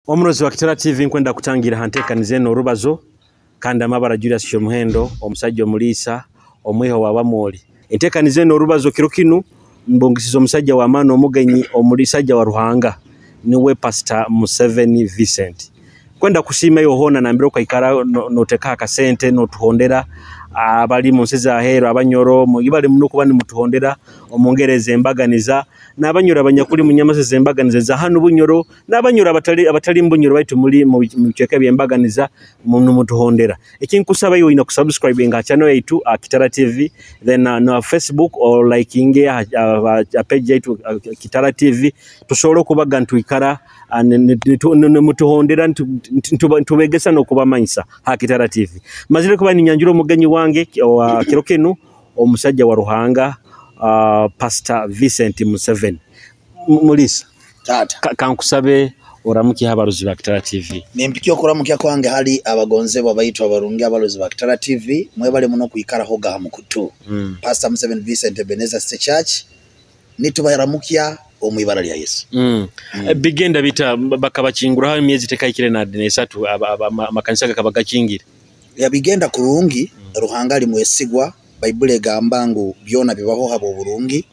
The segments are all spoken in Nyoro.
Omurozi wa Kitara TV, nkwenda kutangira ha nteekaniza eno orubazo, kandi amabara Julius Kyomuhendo, omusajja omuliisa omwiho wa Bamwoli. Enteekaniza eno orubazo, kiro kinu mbungisiza omusajja w'amaani, omugenyi omulisajja wa Ruhanga, niwe Pastor Museveni Vincent. Kwenda kusiima eyo hoona nambere okaikara notekaho akasente notuhondera, abali mu nsi zaheeru, Abanyoro bali muno kuba nimutuhondera omu ngeri ez'embaganiza, n'Abanyoro abanyakuli mu nyamasi ez'embaganiza eza hanu Bunyoro, n'Abanyoro abatali mu Bunyoro baitu muli mu bicweka eby'embaganiza nimutuhondera. Ekinkusaba, iwe oine kusubscribinga ha channel yaitu Kitara TV, then na Facebook or likinge ha page yaitu Kitara TV, tusobole okubaga nitwikara nimutuhondera, ntubegesa n'okubamanyisa ha Kitara TV. Mazire kuba ninyanjura omugenyi wange wa kiro kinu, omusajja wa Ruhanga, Pastor Vincent Museveni. Mulisa. Tata. Kankusabe oramukye abarozi ba Kitara TV. Nimpikya okuramukya kwange hali abagonzebwa baitu abarungi, abalozi ba Kitara TV. Mwebale muno kwikaraho gaha mukutu. Pastor Museveni Vincent, Ebenezer City Church, nitubaramukya omu ibara lya Yesu. Bigenda bita bakabakinguraho emyezi tekahikire na 3, amakanisa gakaba gakingire? Yabigenda kurungi. Ruhanga ali mwesigwa. Baibuli egamba ngu byona bibaho habw'oburungi.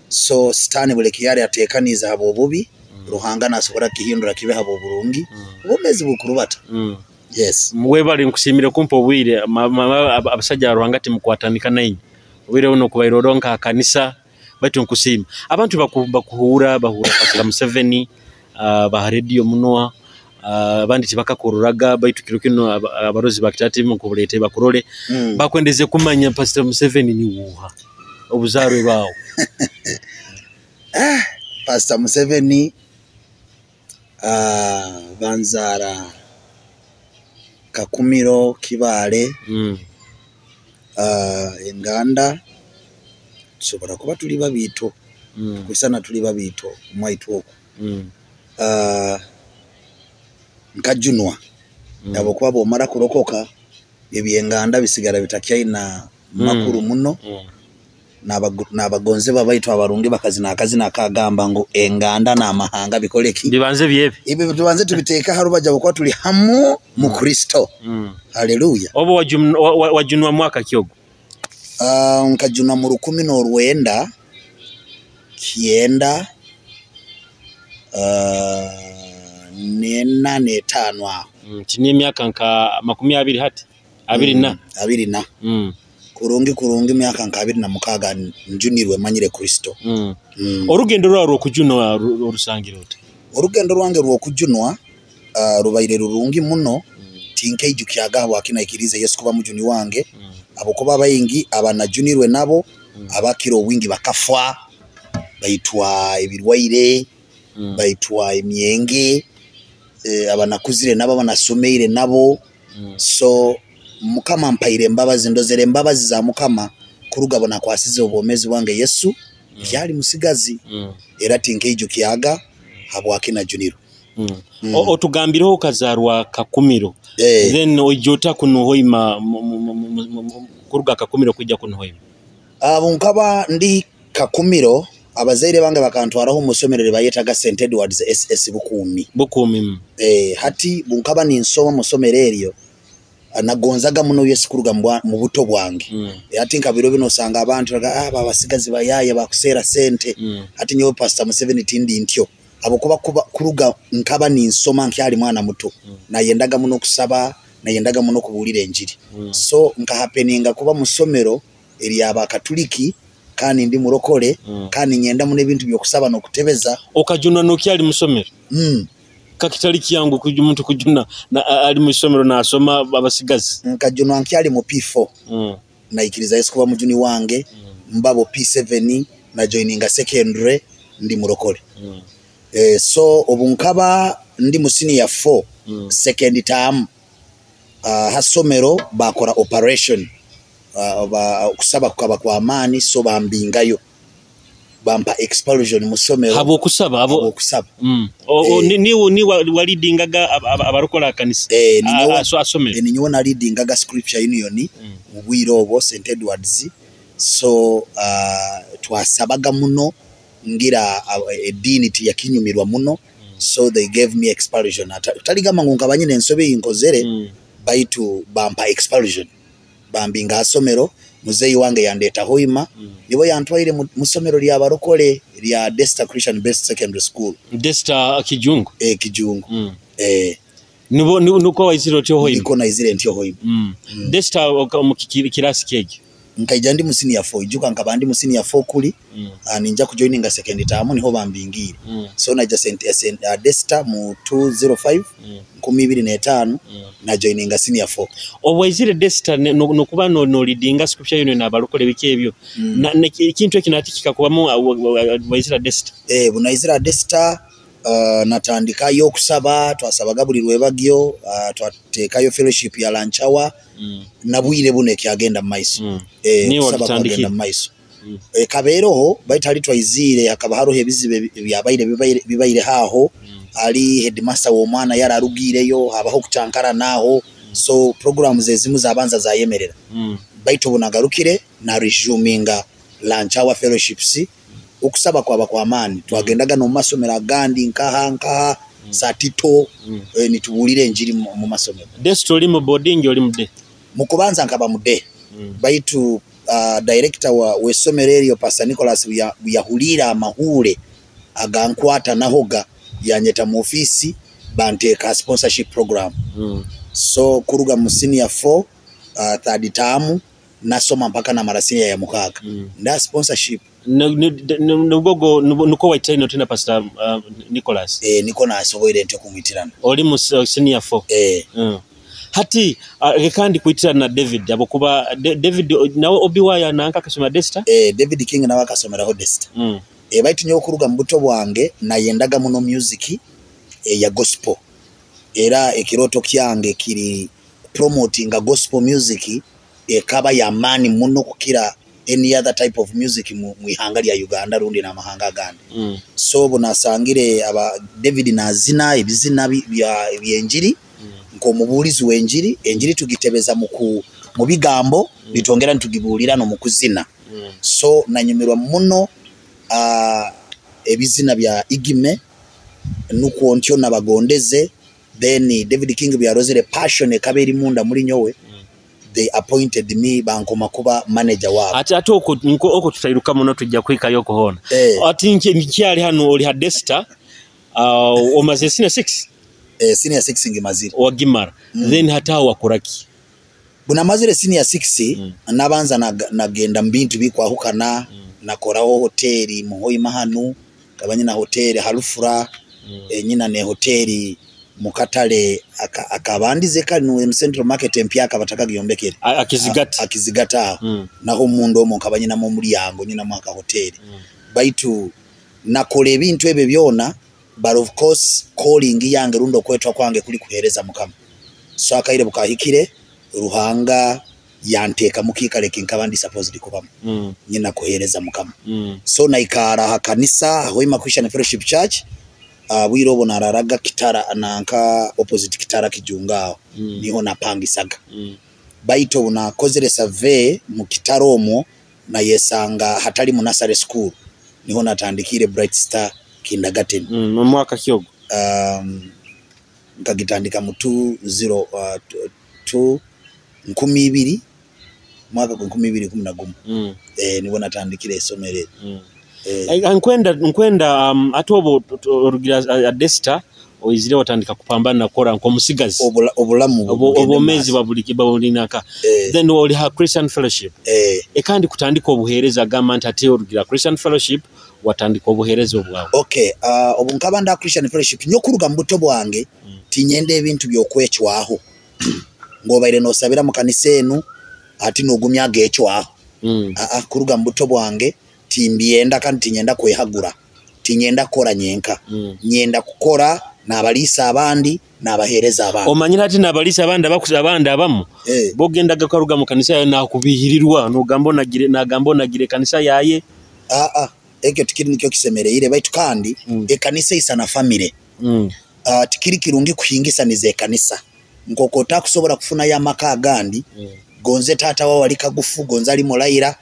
So Sitaani buli kiyali ateekaniize habw'obubi, Ruhanga nasobora kukihindura kibe habw'oburungi. Obwomeezi bukurubata. Yes. Webale, nkusiimire kumpa obwire. Abasajja ba Ruhanga timukwatanika nainywe obwire buno okubaire oro nka kanisa, baitu nkusiima. Abantu bakuhuura, bahuura Pastor Museveni baha rediyo munwa, abandi tibakakururaga, baitu kiro kinu abarozi ba Kitara TV nkubuleete bakurole. Bakwendeze kumanya Pastor Museveni ni wuuha, obuzaarwe bwawe. Ah, Pastor Museveni, banzaara Kakumiro, Kibaale. Enganda tusobora kuba tuli babiito. Tukwisana tuli babiito omwaitu oku. Nkajunwa habwokuba bwomara kurokoka, ebyenganda bisigara bitakyaina makuru muno. N'abagonzebwa baitu abarungi bakazina akazina akagamba ngu enganda n'amahanga bikole ki? Bibanze byebe. Ebyo tubanze tubiteeka ha rubaju habwokuba tuli hamu mu Kristo. Haleluya. Oba wajunwa mwaka ki ogwo? Nkajunwa mu 1994, 45 aho. Kini emyaka nka 20 hati, 20 na. 20 na. Kurungi kurungi, emyaka nka 26 njunirwe, manyire Kristo. Orugendo rwawe rw'okujunwa orusangire ota? Orugendo rwange rw'okujunwa rubaire rurungi muno. Tinkeijukyaga habwaki naikiriize Yesu kuba mujuni wange, habwokuba abaingi abanajunirwe nabo abakira obwingi bakafa, baitwa ebirwaire, baitwa emyenge, abanakuzire nabo, abanasomeire nabo. So Mukama mpaire embabazi, ndozere embabazi za Mukama kuruga bunakwasize obwomezi bwange Yesu nkyali musigazi. Era tinkeijukyaga habwaki najunirwe. Otugambireho, okazarwa Kakumiro. Eh. Then oija ota kuno Hoima, kuruga Kakumiro kwijja kuno Hoima? Abo nkaba ndi Kakumiro, abazaire bange bakantwaraho mu ssomero lye bayetaga St Edwards SS Bukuumi. Bukuumi. Hati bunkaba ninsoma mu ssomero eryo, nagonzaga muno Yesu kuruga mu buto bwange. Hati nka biro bino osanga abantu baga, aba abasigazi bayaye bakuseera sente. Hati nyowe Pastor Museveni tindi ntyo, habwokuba kuruga nkaba ninsoma nkyali mwana muto, nayendaga muno okusaba, nayendaga muno okubuulira enjiri. So nkahapeninga kuba mu ssomero eryabakatuliki kandi ndi murokole. Kandi nyenda muno ebintu byokusaba n'okutebeza. Okajunwa nokyali musomero? Mm. Kakitali kyangu omuntu kujuna ali mu isomero nasoma abasigazi. Nkajunwa nkyali mu P4. Naikiriza Yesu kuba mujuni wange. Mbabo P7 na joininga secondary ndi murokole. So obu nkaba ndi mu senior 4, second term, ha somero bakora operation, okusaba kukaba kwa maani, so bambingayo, bampa expulsion mu somero. Habwokusaba abo? Habwokusaba. O, ni walidingaga abarokola akanisa? Eh, Asomero. Ninyowe nalidingaga Scripture Union mu bwire obwo, St Edwards. So twasabaga muno ngira, eddiini tiyakinyumirwa muno. So they gave me expulsion. Taligamba ngu nkaba nyine ensobi eyinkozere, baitu bampa expulsion, bambinga hasomero. Muzeeyi wange yandeeta Hoima, nibo yantwaire mu somero lya barokole lya Desta Christian Best Secondary School. Desta Kijungu. E, Kijungu. E. Nibo nuko waizire otyo Hoima? Niko naizire ntyo Hoima. Desta mu kirasi kegi? Nkaija ndi mu senior 4. Ijuka nkaba ndi mu senior 4 kuli, ninja kujoininga second term, niho bambingiire. So naija Desta mu 205, 2005, na joininga senior 4. Obwaizire Desta nokuba no leadinga scripture union abalokole biki ebyo, ekintu eki nati kikakubamu waizira Desta? Eh, bunaizira Desta, natandikayo okusaba, twasabaga buli lwebagyo, twateekayo fellowship ya lunch hour. Nabwire buno ekyagenda mu maiso. Niwe okusaba wagitandikire? Kwagenda mu maiso. Kabeeroho baitu hali twaizire hakaba haroho ebizibu ebyabaire bibaire haho, ali headmaster w'omwana yari arugiireyo, habaho okucankara naaho, so programs ezimu zabanza zayemerera. Baitu obu nagarukire na resuminga lunch hour fellowships, okusaba kwaba kwamaani, twagendaga n'omu masomero agandi nkaha nkaha satito, nitubuulira enjiri mu masomero. Desta oli mu boarding, oli mu day? Mu kubanza nkaba mu day, baitu director wa w'essomero eryo, Pastor Nicholas, yahuliire amahuure agankwata nahoga, yanyeta mu ofiisi, banteeka sponsorship program. So kuruga mu senior 4, third term, nasoma mpaka namara senior ya 6, nda sponsorship. Nubwo nuko waitiraine otena Pastor Nicholas? Niko nasoboire ntyo kumwitirana. Oli mu senior 4? Eh. Hati kandi kwitirana na David abokuba David nawe obi waya nanka akasoma Desta? David King nawe akasomeraho Desta. Baitu nyowe okuruga mu buto bwange nayendaga muno music ya gospel, era ekirooto kyange kiri promotinga gospel music ekaba yamaani muno kukira any other type of music mu ihanga lya Uganda rundi n'amahanga agandi. So obu nasangire aba David nazina ebizina byenjiri, nk'omubuulizi w'enjiri, enjiri tugitebeza mu bigambo, nitwongera nitugibuulira no mu kuzina. So nanyumirwa muno ebizina bya Igime, nukwo ntyo nabagondeze. Then David King byarozere passion ekaba eri munda muri nyowe, they appointed me, bankoma kuba manager wabo. Ati oko tutairuka muno, tujja kwikayo okuhona. Ati nkyali hano oli ha Desta, omaze senior 6? Senior 6 ngimazire. Wagimara. Then hataho wakoraki? Bunamazire senior 6, nabanza nagenda mu bintu bikwahukana, nakoraho hoteli mu Hoima hanu, kaba nyina hoteli Halufura, nyina ne hoteli mukatale akabandize kali mu Central Market empya akabatakagiyombekere. Akizigati. Akizigata aho. Naho munda omwo nkaba nyinamu omulyango, nyinamu akahoteli. Baitu nakola ebintu ebyo byona, but of course calling yange rundi okwetwa kwange kuli kuheereza Mukama. So akaire bukahikire Ruhanga yanteeka mukiikaro eki nkaba ndi supposed kubamu, nyina kuheereza Mukama. So naikara ha kanisa Hoima Christian Fellowship Church. Bwire obwo nararaga Kitara nanka opposite Kitara Kijunga aho, niho napangisaga. Baitu obu nakozere survey mu Kitara omwo, nayesanga hatali mu nursery school, niho natandikire Bright Star Kindergarten. Mu mwaka kyogo? Nkagitandika mu 20 2 2000, mwaka gwa 2011. Nibo natandikire essomero eryo. Nkwenda ate obwo orugira Desta oizire watandika kupambana nakora nk'omusigazi. Obulamu bugende obwomezi maaso. bwa buli naka. Then oli ha Christian Fellowship. Ekandi kutandika obuheereza, agamba nti ate orugira Christian Fellowship watandika obuheereza obwawe. Okay, obu nkaba nda Christian Fellowship, nyo kuruga mu buto bwange tinyenda ebintu byokwecwaho, ng'obaire nosabira mu kanisa enu ati nogumya agecwaho. Aa, kuruga mu buto bwange timbyenda, kandi tinyenda kwehagura, tinyenda kukora nyenka. Nyenda kukora n'abaliisa abandi n'abaheereza abandi. Omanyire ati n'abaliisa abandi abakuza abandi abamu, bogendaga karuga mu kanisa yawe nakubihirirwa nogamba onagire, nagamba onagire kanisa yaye. Aa, ekyo tikiri nikyo kisemereire, baitu kandi ekanisa isana famire. Tikiri kirungi kuhingisaniza ekanisa, nkoko otakusobola kufunayo amaka agandi, gonze taata wawe ali kagufu, gonze ali mulayira.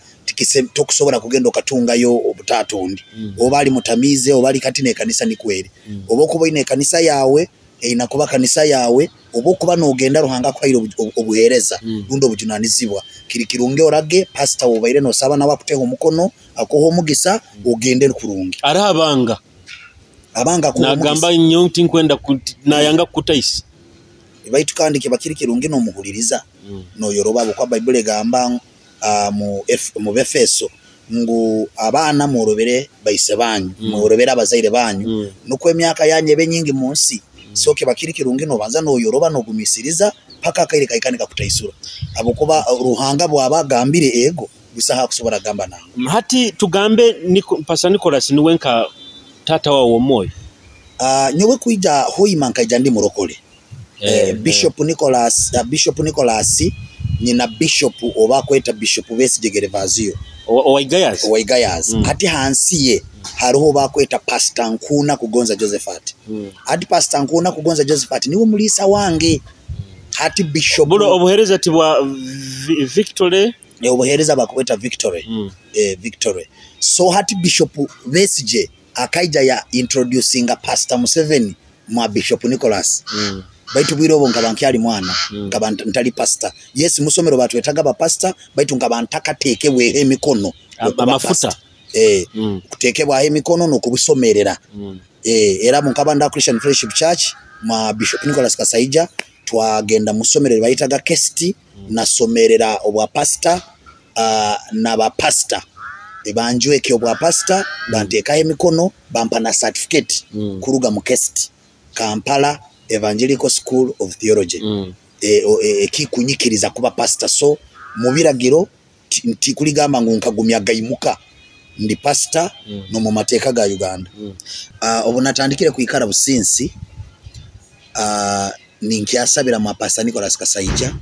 Tokusobola kugenda okatungayo obutatondi. Oba ali mutamize, oba ali kati n'ekanisa nikweri. Oba okuba oine ekanisa yawe, eina kuba kanisa yawe, oba okuba n'ogenda Ruhanga akuhaire obuheereza rundi obujunanizibwa, kiri kirungi orage pasita wobaire nosaba nawe akuteho omukono, akuha omugisa, ogende kurungi. Ariho abanga. Abanga akuha nagamba omugisa. Nyo tinkwenda nayanga kukutaisa. Baitu kandi kiba kiri kirungi n'omuhuliriza, noyoroba, habwokuba Baibuli egamba mu Befeso ngu abaana mworobere baise banyu, mworobere abazaire banyu, nukwo emyaka yanyu ebe nyingi mu nsi. So kiba kiri kirungi nobanza noyoroba, nogumisiriza paka akaire kahika nikakutaisura, habwokuba Ruhanga bwaba agambire ego, busaho akusobora kugamba nange. Hati tugambe Pastor Nicholas niwe nka tata wawe w'omwoyo? Nyowe kwija Hoima nkaija ndi murokole. Bishop Nicholas nyina Bishop oba kweta Bishop Besigye Gervasio. Owa Igayazi. Owa Igayazi. Hati hansi ye hariho bakweta Pastor Nkuna Kugonza Josephat. Hati Pastor Nkuna Kugonza Josephat niwe mulisa wange. Hati Bishop Buno obuhereza ti bwa Victory? Obuhereza bakweta Victory. Victory. So hati Bishop Besigye akaija ya introducinga Pastor Museveni mwa Bishop Nicholas. Baitu bwire obwo nkaba nkyali mwana, nkaba ntali pastor. Yes, musomero batwetaga ba pastor, baitu nkaba ntakateekebweho emikono okuba amafuta. Pastor. Kuteekebwaho emikono n'okubusomerera. Era munkaba nda Christian Fellowship Church mwa Bishop Nicholas Kasaija, twagenda musomero bayitaga Kesti, nasomerera obwa pastor, naba pastor banjweke obwa pastor, banteekaho emikono, bampa na certificate kuruga mu Kesti, Kampala Evangelical School of Theology, ekikunyikiriza kuba pastor. So mu biragiro nti kuligamba ngu nkagumya gaimuka ndi pastor no mu mateeka ga Uganda. Obu natandikire kwikara Businsi, ninkyasabira mwa Pastor Nicholas Kasaija,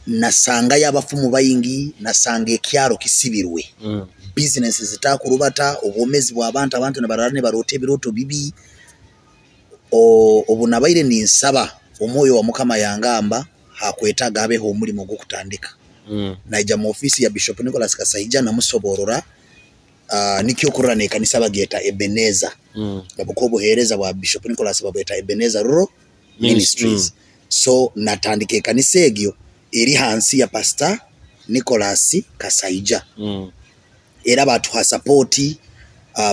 nasangayo abafumu baingi, nasanga ekyaro kisibirwe, business zitakurubata, obwomezi bw'abantu, abantu nibarara nibarota ebiroto bibi. Obu nabaire ninsaba, omwoyo wa Mukama yangamba hakwetaga habeho omulimo gw'okutandika. Naija mu ofisi ya Bishop Nicholas Kasaija, namusoborora, nikyo kurora n'ekanisa bagyeta Ebeneza, habwokuba obuheereza bwa Bishop Nicholas babweta Ebeneza Rural Ministries. So natandika ekanisa egyo eri hansi ya Pastor Nicholas Kasaija. Era batuha sapoti,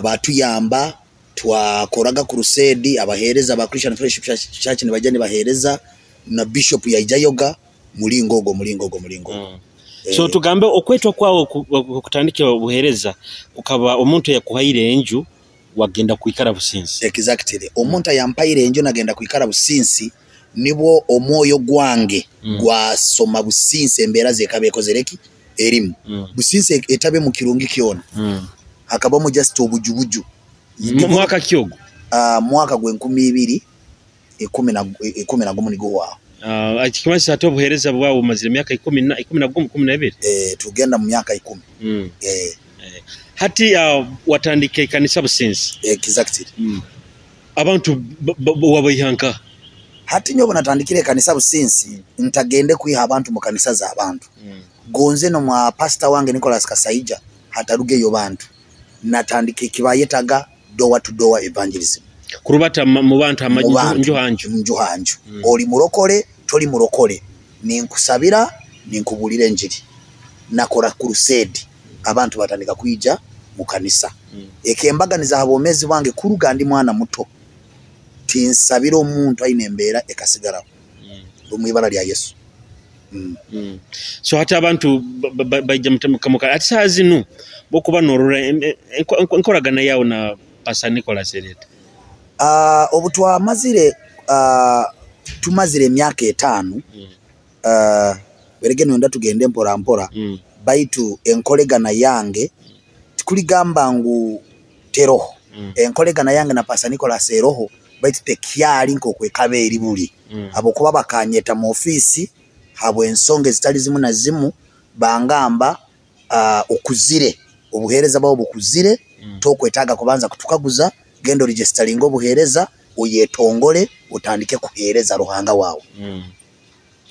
batuyamba, twakoraga crusade, abaheereza ba Christian Fellowship Church nibajja nibaheereza, na bishop yaijayoga mulingo ogwo, mulingo ogwo, mulingo ogwo. So tugambe okwetwa kwawe okutandika obuheereza kukaba omuntu yakuhaire enju wagenda kwikara Businsi? Exactly, omuntu ayampaire enju nagenda kwikara Businsi, nibwo omwoyo gwange gwasoma Businsi embeera zekaba ekozereki erimu. Businsi etabe mu kirungi kyona, hakabamu just obujubuju. Mwaka ki ogwo? Mwaka gwe 2011 nigwo waawo. Ekikimanyisa ate obuheereza bwawe bumazire emyaka 11, 12. Tugenda mu myaka 10. Hati watandika ekanisa Businsi? Exactly. Abantu wabaihanka? Hati nyowe natandikire ekanisa Businsi, ntagende kwiha abantu mu kanisa z'abantu. Gonze no mwa pastor wange Nicholas Kasaija hatarugeyo bantu, natandika ekibayetaga door to door evangelism. Kurubata mu bantu Mu bantu. nju hanju. Nju hanju. Oli murokole, toli murokole, ninkusabira, ninkubulira enjiri. Nakora crusade, abantu batandika kwija mu kanisa. Ekembaganiza ha bwomezi bwange, kuruga ndi mwana muto, tinsabira omuntu aine embeera ekasigaraho, omu ibara lya Yesu. So hati abantu baija mukamuka ati saa zinu bokuba norora enkoragana yawe na Pastor Nicholas ereta? Obu twamazire, tumazire emyaka 5, werege nonda tugende mpora mpora. Baitu enkoregana yange tikuligamba ngu teroho. Enkoregana yange na Pastor Nicholas eroho, baitu tekyali nk'okwekaba eri buli, habwokuba bakanyeta mu ofiisi habw'ensonga ezitali zimu na zimu, bangamba, okuzire, obuheereza bwawe bukuzire, tokwetaaga kubanza kutukaguza, genda oregisteringa obuheereza, oyetongole, otandike kuheereza Ruhanga wawe.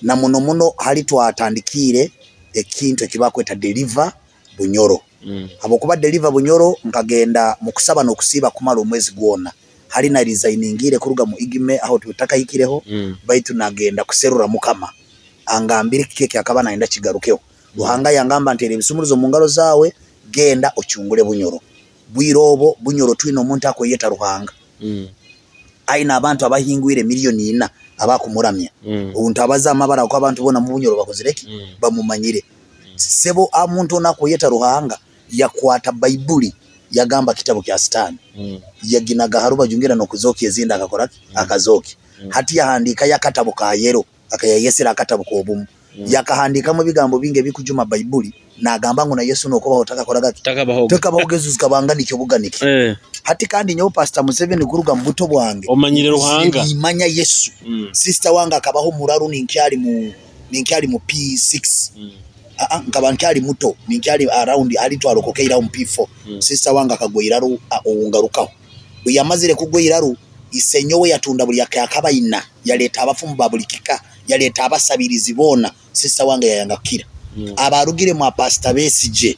Na muno muno hali twatandikiire. Ekintu ekibakweta Deliver Bunyoro. Habwokuba Deliver Bunyoro, nkagenda mu kusaba n'okusiiba kumara omwezi gwona. Hali na resigningire kuruga mu IGME, aho tutakahikireho. Baitu nagenda kuserura Mukama angambire kiki ekyakaba nayenda kigarukeho. Ruhanga yangamba, nteera ebisumuruzo mu ngaro zaawe, genda ocungule Bunyoro. Bwire obo Bunyoro twine omuntu akweyeta Ruhanga, aine abantu abahingwire 4 million abakumuramya. Obu ntabaza amabara ko abantu bona mu Bunyoro bakozire ki? Bamumanyire. Sebo, omuntu ono akweyeta Ruhanga yakwata Baibuli, yagamba kitabo kya Sitaani, yaginaga harubaju, ngira nokuzokia ezindi akakora ki? Akazokia. Hati yahandikayo akatabo ka yero akayayesera akatabo k'obumu, yakahandikamu ebigambo bingi ebikujuma Baibuli, nagamba ngu na Yesu nokubaho takakoraga ki? Takabaho. Takabaho, gezu zikabanganiki obuganiki. Hati kandi nyowe Pastor Museveni, kuruga mu buto bwange Omanyire Ruhanga. Nimanya Yesu. Sister wange akabaho muraru ninkyali mu P6. Ah, nkaba nkyali muto, ninkyali around ali twalokokeiraho mu P4. Sister wange akagwa iraru, owungarukaho bwe yamazire kugwa iraru, isenyowe yatunda buli akaba ina, yaleeta abafumu ba buli kika, yaleeta abasabirizi boona. Sister wange yayanga kukira. Abarugire mu Pastor Besije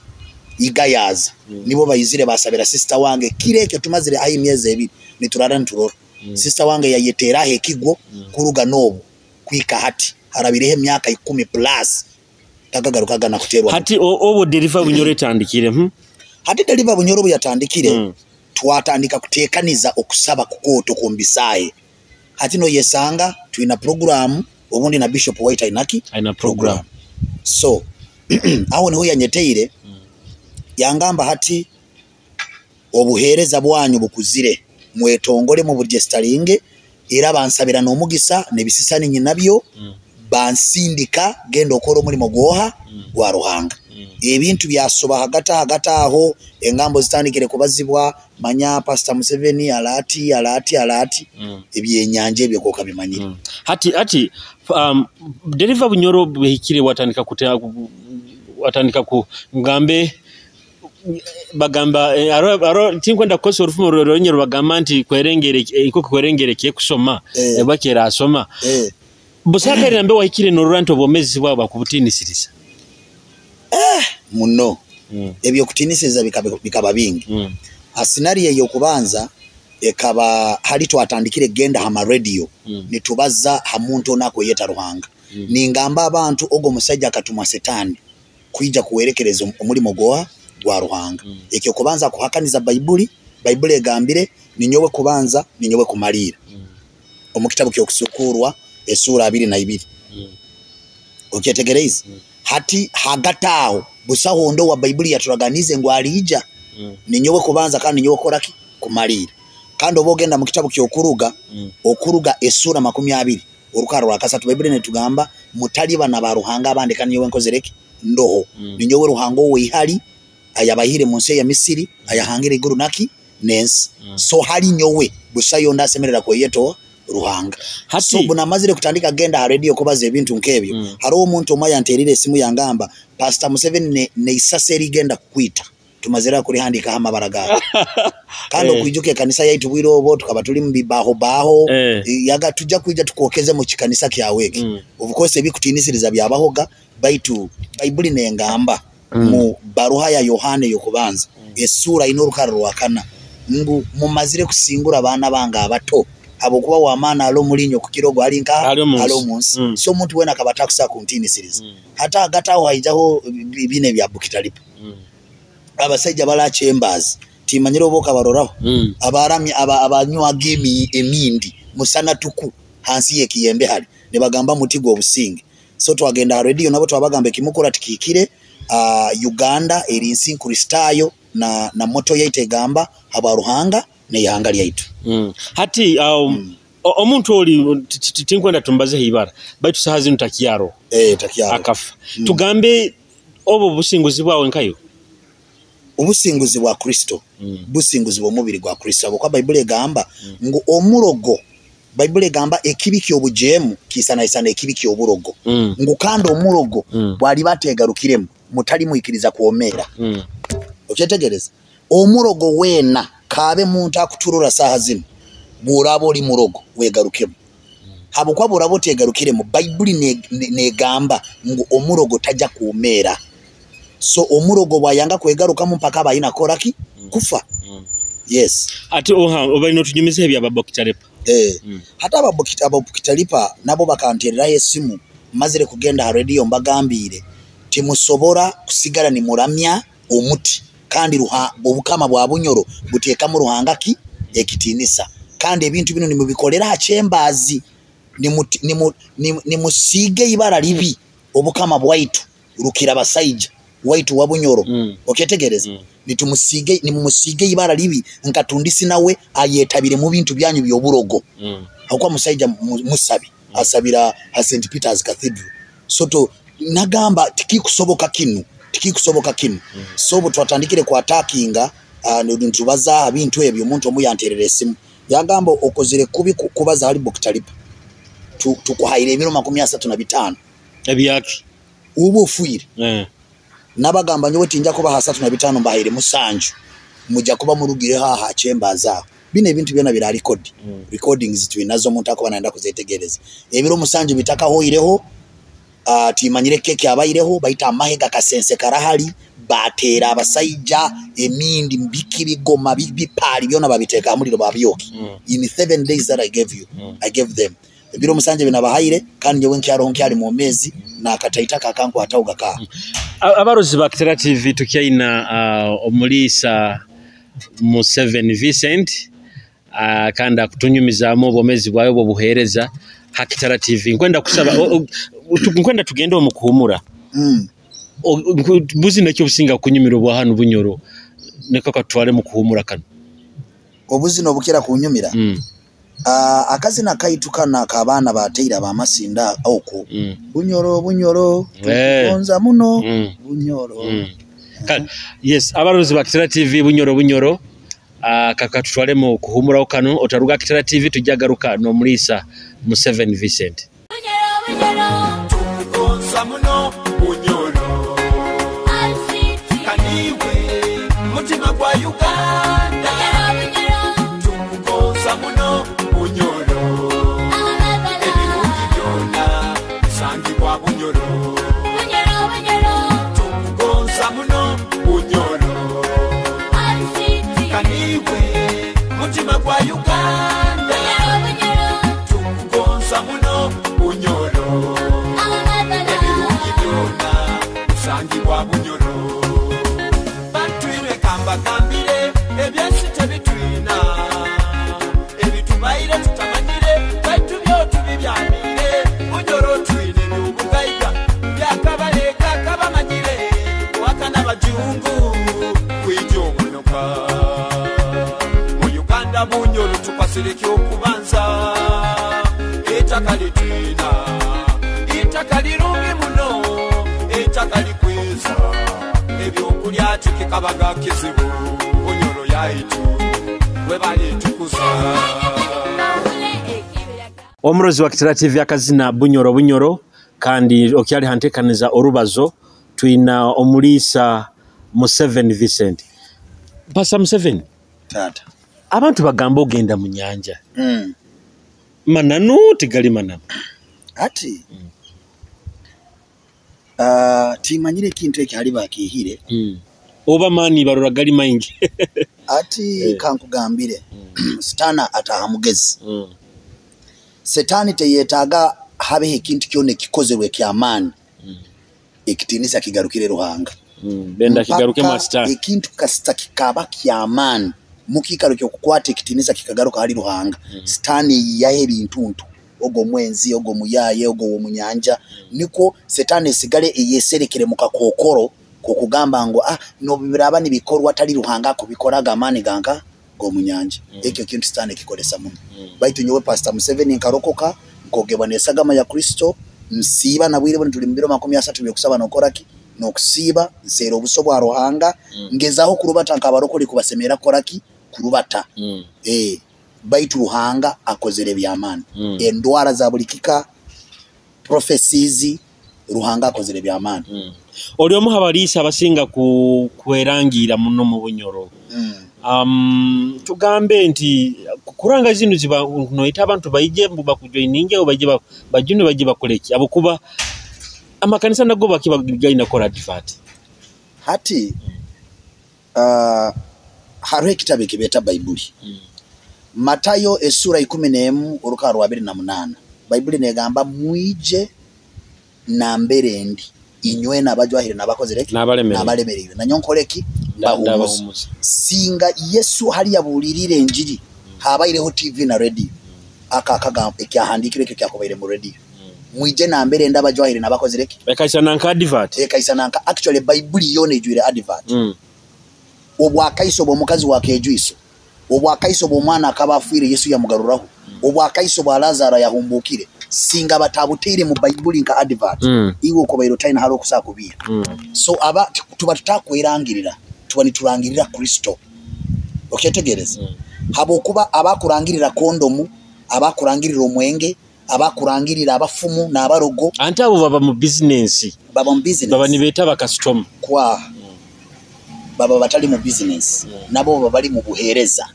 igayaza, nibo bayizire basabira sister wange. Kiro ekyo tumazire aho emyezi 2 niturara niturora. Sister wange yayeteraho ekigwo. Kuruga n'obu kwika hati harabireho emyaka 10 plus, takagarukaga na kuterwa. Hati obwo Deliver Bunyoro etandikire, Hati Deliver Bunyoro bwe yatandikire, twatandika kutekaniza okusaba kukooto kumbisaaye. Hati noyesanga twina programu, obundi na Bishop White ainaki Aina program. So aho niho yanyeteire, yangamba, hati obuheereza bwanyu bukuzire, mwetongole mu buregisteringe. Era bansabira n'omugisa n'ebisisani nyinabyo. Bansindika, genda okora omulimu gwoha? Gwa Ruhanga. Ebintu byasoba hagati hagati aho, engambo zitandikire kubazibwa, manya Pastor Museveni alati alati alati. Ebyenyanja ebyo koka bimanyire. Hati Deliver Bunyoro bwehikire, watandika kutea, watandika ku ngambe bagamba aro tinkwenda kukosa orufumo rwonyero, bagamba nti kwerengere enkoko kwerengere kusoma. Bakera asoma. Busakari nambe wahikire norora nti obwomezi bwabo bakubutinisiriza. Muno. Ebyokutinisiza bikaba bingi. Scenario ey'okubanza ekaba hali twatandikire genda ha radio, nitubaza ha muntu ono akweyeta Ruhanga. Ningamba abantu, ogwo musajja akatumwa Setani kwija kuwerekereza omulimo gwa Ruhanga. Ekyo kubanza kuhakaniza Baibuli. Baibuli egambire, ninyowe kubanza, ninyowe kumaliira, omu kitabu ky'Okusukuurwa essuura 22. Okyetegereize? Hati hagati aho busaho ndo wa Baibuli yaturaganize ngu aliija. Ninyowe kubanza kandi ninyowe kukoraki? Kumaliira. Kandi oba ogenda mu kitabu ky'Okuruga, Okuruga essuura 20 orukara rwa 3, Baibuli netugamba, mutaliba na baruhanga abandi kandi nyowe nkozereki? Ndoho. Ninyowe Ruhanga oweihali ayabahire mu nsi ya Misiri, ayahangire iguru naki nensi. So hali nyowe busayo ndasemerera kweyeto Ruhanga. Hati So bunamazire kutandika genda ha radio kubaza ebintu nk'ebyo, hariho omuntu omwe yanterire esimu, yangamba, Pastor Museveni, neisasa erigenda kukwita tumazire kurihandikaho amabara gawe. Kandi okwijuka ekanisa yaitu bwire obwo tukaba tuli mu bibaho baho. Yaga tujja kwija tukwokeze mu kikanisa kyawe eki. Of course ebikutinisiriza byabahoga, baitu Baibuli nengamba mu baruha ya Yohana ey'okubanza essuura ina orukara rwa 4 ngu mumazire kusingura abaana bange abato, habwokuba wamaani ali omulinyo kukira ogwo ali nka Ali omu nsi. Ali omu nsi. So omuntu wena akaba atakusobola kuntiinisiriza. Hati hagati aho haijaho bino ebya Bukitaripo. Abasajja bala chambers, timanyire oba okabaroraho. Abaramya abanywaga emindi musana tuku hansi y'ekiyembe hali nebagamba muti gw'obusinge. So twagenda ha radio nabo twabagamba ekimukora tikikire. Uganda eri nsi nkristaayo na motto yaitu egamba habwa Ruhanga n'eihanga lyaitu. Hati omuntu oli tinkwenda tumbazeho ibara, baitu saha zinu takyaro. Takyaro. Akafa. Tugambe obwo businguzi bwawe nkayo. Obusinguzi bwa Kristo, businguzi bw'omubiri gwa Kristo, habwokuba Bayibuli egamba ngu omurogo, Bayibuli egamba ekibi ky'obujeemu kiisanaisana ekibi ky'oburogo, ngu kandi omurogo bw'aliba ateegarukiremu mutalimwikiriza kwomeera. Okyetegereza, omurogo weena kaabe muntu akuturura saaha zinu, bw'oraaba oli murogo weegarukemu. Habwokuba bw'oraba oteegarukiremu, Bayibuli negamba ngu omurogo tajja kumeera. So omurogo bwayanga kwegarukamu mpaka aba ayina kukora ki? Kufa. Yes. Ati oha obaine otunyumiza ebya Babokitalepa. Hati Ababokitalipa nabo bakantereraho esimu mazire kugenda ha radio, mbagambiire timusobora kusigara nimuramya omuti, kandi obukama bwa Bunyoro buteekamu Ruhanga ki ekitiinisa, kandi ebintu binu nimubikolera ha kyembaazi, nimusiiga ibara libi obukama bwaitu rukira basaija waitu wa Bunyoro. Okyetegereza? Nimumusiige ibara libi nkatundisi nawe ayetabire mu bintu byanyu by'oburogo. Hakuba musaija musabi asabira ha St Peter's Cathedral. So to nagamba tikikusoboka kinu, tikikusoboka kinu. So obu twatandikire ku attackinga, nitubaza bintu ebyo, omuntu omu yanterera esimu yagamba okozere kubi kubaza hali Bokitalipa, tukuhaire ebiro 35. Ebyaki ubu ofuire. Nabagamba nyowe tinja kuba 35, mbahaire 7, mujja kuba murugire haha chembaza. Bino ebintu byona bira record. Recordings twinazo, omuntu akuba naenda kuzetegereza. Ebiro 7 bitakahoireho, timanyire keke abaireho, baita amahe gakasense karahali, batera abasaija emindi mbiki bigoma bipali byona babiteka amuliro babyoki. In 7 days that I gave you, I gave them. Ebiro 7 binabahaire, kandi nyowe nkyaro nkyali mu mezi na akataita kakankwata ugaka. Abarozi ba Kitara TV tukyaina omuliisa Museveni Vincent, kandi akutunyumizaamu obwomezi bwawe bw'obuheereza ha Kitara TV. Nkwenda kusaba, nkwenda tugende omu kuhumura. Buzi nakyo obusinga kunyumira obwa hanu Bunyoro, niko katwale mu kuhumura kano. Obuzina obukira kunyumira? Akazina kaitu kana kabaana bateira bamasinda okwo. Bunyoro Bunyoro tukugonza muno. Bunyoro. Yes, abarozi ba Kitara TV Bunyoro Bunyoro, kakatutwale mu kuhumuraho kano. Otaruga Kitara TV, tujagaruka n'omuliisa Museveni Vincent. Bunyoro Bunyoro tukugonza muno Bunyoro, kaniwe mutima gwa Uganda. Bunyoro Bunyoro tukugonza muno Bunyoro, ebirungi byonna bisangibwa Bunyoro. Bunyoro Bunyoro tukugonza muno Bunyoro, kaniwe mutima gwa Uganda. Bunyoro Bunyoro tukugonza muno Bunyoro, ebirungi byonna bisangibwa Bunyoro. Batwire kambagambire ebyensi tebitwina, ebitubaire tutamanyire baitu byo tubibyamire. Bunyoro twine byobugaiga byakabaleka kabamanyire, wakana bajungu kwija obunoka mu Uganda. Bunyoro tukwasire ekyokubanza, ettaka litwina, ettaka lirungi muno, ettaka likweza ebyokulya tikikabaga kizibu. Bunyoro yaitu webalitukuza. Omurozi wa Kitara TV akazina Bunyoro Bunyoro, kandi okyali hantekaniza orubazo twina omuliisa Museveni Vincent. Pasa Museveni. Tata. Abantu bagamba ogenda mu nyanja. Mananu tigali mananu. Ati timanyire ekintu ekyali bakihire. Oba mani barora gali maingi. Ati kankugambire. Sitana ataha mugezi. Setani teyetaaga habeho ekintu kyona ekikozerwe ekyamaani. Ekitiinisa kigarukire Ruhanga. Benda kigaruke Mpaka mu sitani. Ekintu kasita kikaba kyamaani mukikaro kyokukwata ekitiinisa kikagaruka hali Ruhanga. Sitani yiyaho ebintuntu, ogwo mwenzi, ogwo muyaye, ogwo womunyanja. Niko setani esigale eyeserekere mu kakookoro kokugamba ngu nobiraba nibikorwa atali Ruhanga akubikoraga amaani ganka g'omunyanja. Ekyo kintu sitani ekikolesa muno. Baitu nyowe Pastor Museveni nkarokoka, nkogebwa n'esagama ya Kristo, nsiiba na bwire buno tuli mu biro 30 byokusaba nokoraki nokusiiba, nseera obuso bwa Ruhanga, ngezaho kurubata nkabarokole kubasemera koraki kurubata. Baitu Ruhanga akozere byamaani. Endwara za buli kika, prophecies, Ruhanga akozere byamaani. Oli omu habaliisa abasinga kwerangira muno mu Bunyoro. Tugambe nti kuranga zinu ziba noyita abantu baije mbu bakujoininge oba baije bajune baije bakoleki abokuba amakanisa nago bakiba gaina kola advert. Hati hariho ekitabo ekibeeta Baibuli. Matayo esura 11 oruka rwa 28. Baibuli negamba mwije nambere ndi inywe nabajwahire nabakozere ki nabalemereire nanyonkole ki bahumuza. Singa Yesu hali yabulirire enjiri habaireho TV na radio aka akagamba ekyahandikire ekyo kyakobaire mu radio. Mwije nambere ndabajwahire nabakozere ki ekaisa nanka advert ekaisa nanka. Actually Baibuli yona ejwire advert. Obwakaiso bw'omukazi wakejuiso, obwakaiso bw'omwana akaba afiire Yesu yamugaruraho, obwakaiso bwa Lazaro yahumbukire, singa batabuteire mu Baibuli nka advert, iwe okobaire otaina hali okusaa kubiira. So aba tuba tutakwerangirira, tuba niturangirira Kristo. Okyetegereza? Habwokuba abakurangirira kondomu, abakurangirira omwenge, abakurangirira abafumu n'abarogo, anti abo baba mu business, baba mu business, baba nibeeta bakasitoma kwa baba batali mu business, nabo baba bali mu buheereza.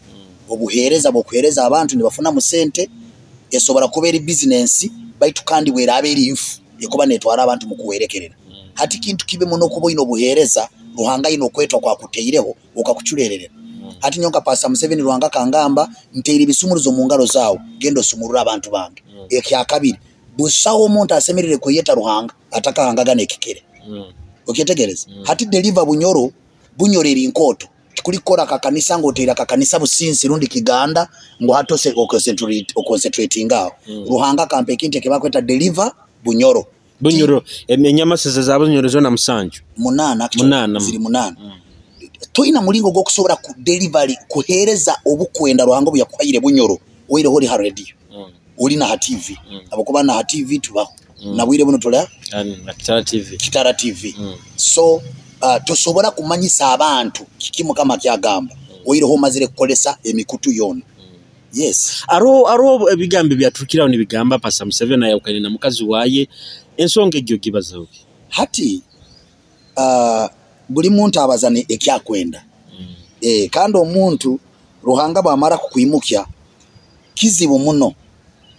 Obuheereza bw'okuheereza abantu nibafuna mu sente esobora kuba eri business, baitu kandi bweraaba eri nfu ekuba netwara abantu mu kuwerekerera. Hati kintu kibe muno kuba oyina obuheereza, Ruhanga ayina okwetwa kwakuteireho okakuculererera. Hati nyonka Pastor Museveni Ruhanga kangamba nteire ebisumuruzo mu ngaro zaawe, genda osumurure abantu bange. Ekyakabiri, busaho omuntu asemerere kweyeta Ruhanga atakahangaga n'ekikere. Okyetegereza? Hati deliver Bunyoro, Bunyoro eri nkooto tikulikora kakanisa ng'oteera kakanisa Businsi rundi Kiganda ngu hatose oconcentrating aho. Ruhanga kampa ekintu ekibakweta deliver Bunyoro. Bunyoro enyama za Bunyoro zona 7. 8 actually. Ziri 8. Toyina mulingo gw'okusobola ku delivery kuheereza obukwenda Ruhanga obu yakuhaire Bunyoro oireho ori ha radio. Ori na ha TV. Abakuba na ha TV tubaho. Nabwire buno tola na Kitara TV. Kitara TV. So tosobora kumanyisa abantu kiki Mukama kyagamba. Oireho omazire kukolesa emikutu yona. Yes. Aro ebigambo byatukiraho nibigamba Pastor Museveni ayawukanye na mukazi waye, ensonga egyo gibazaho. Hati buli muntu abazane ekyakwenda. Kandi omuntu Ruhanga bwamara kukwimukya kizibu muno.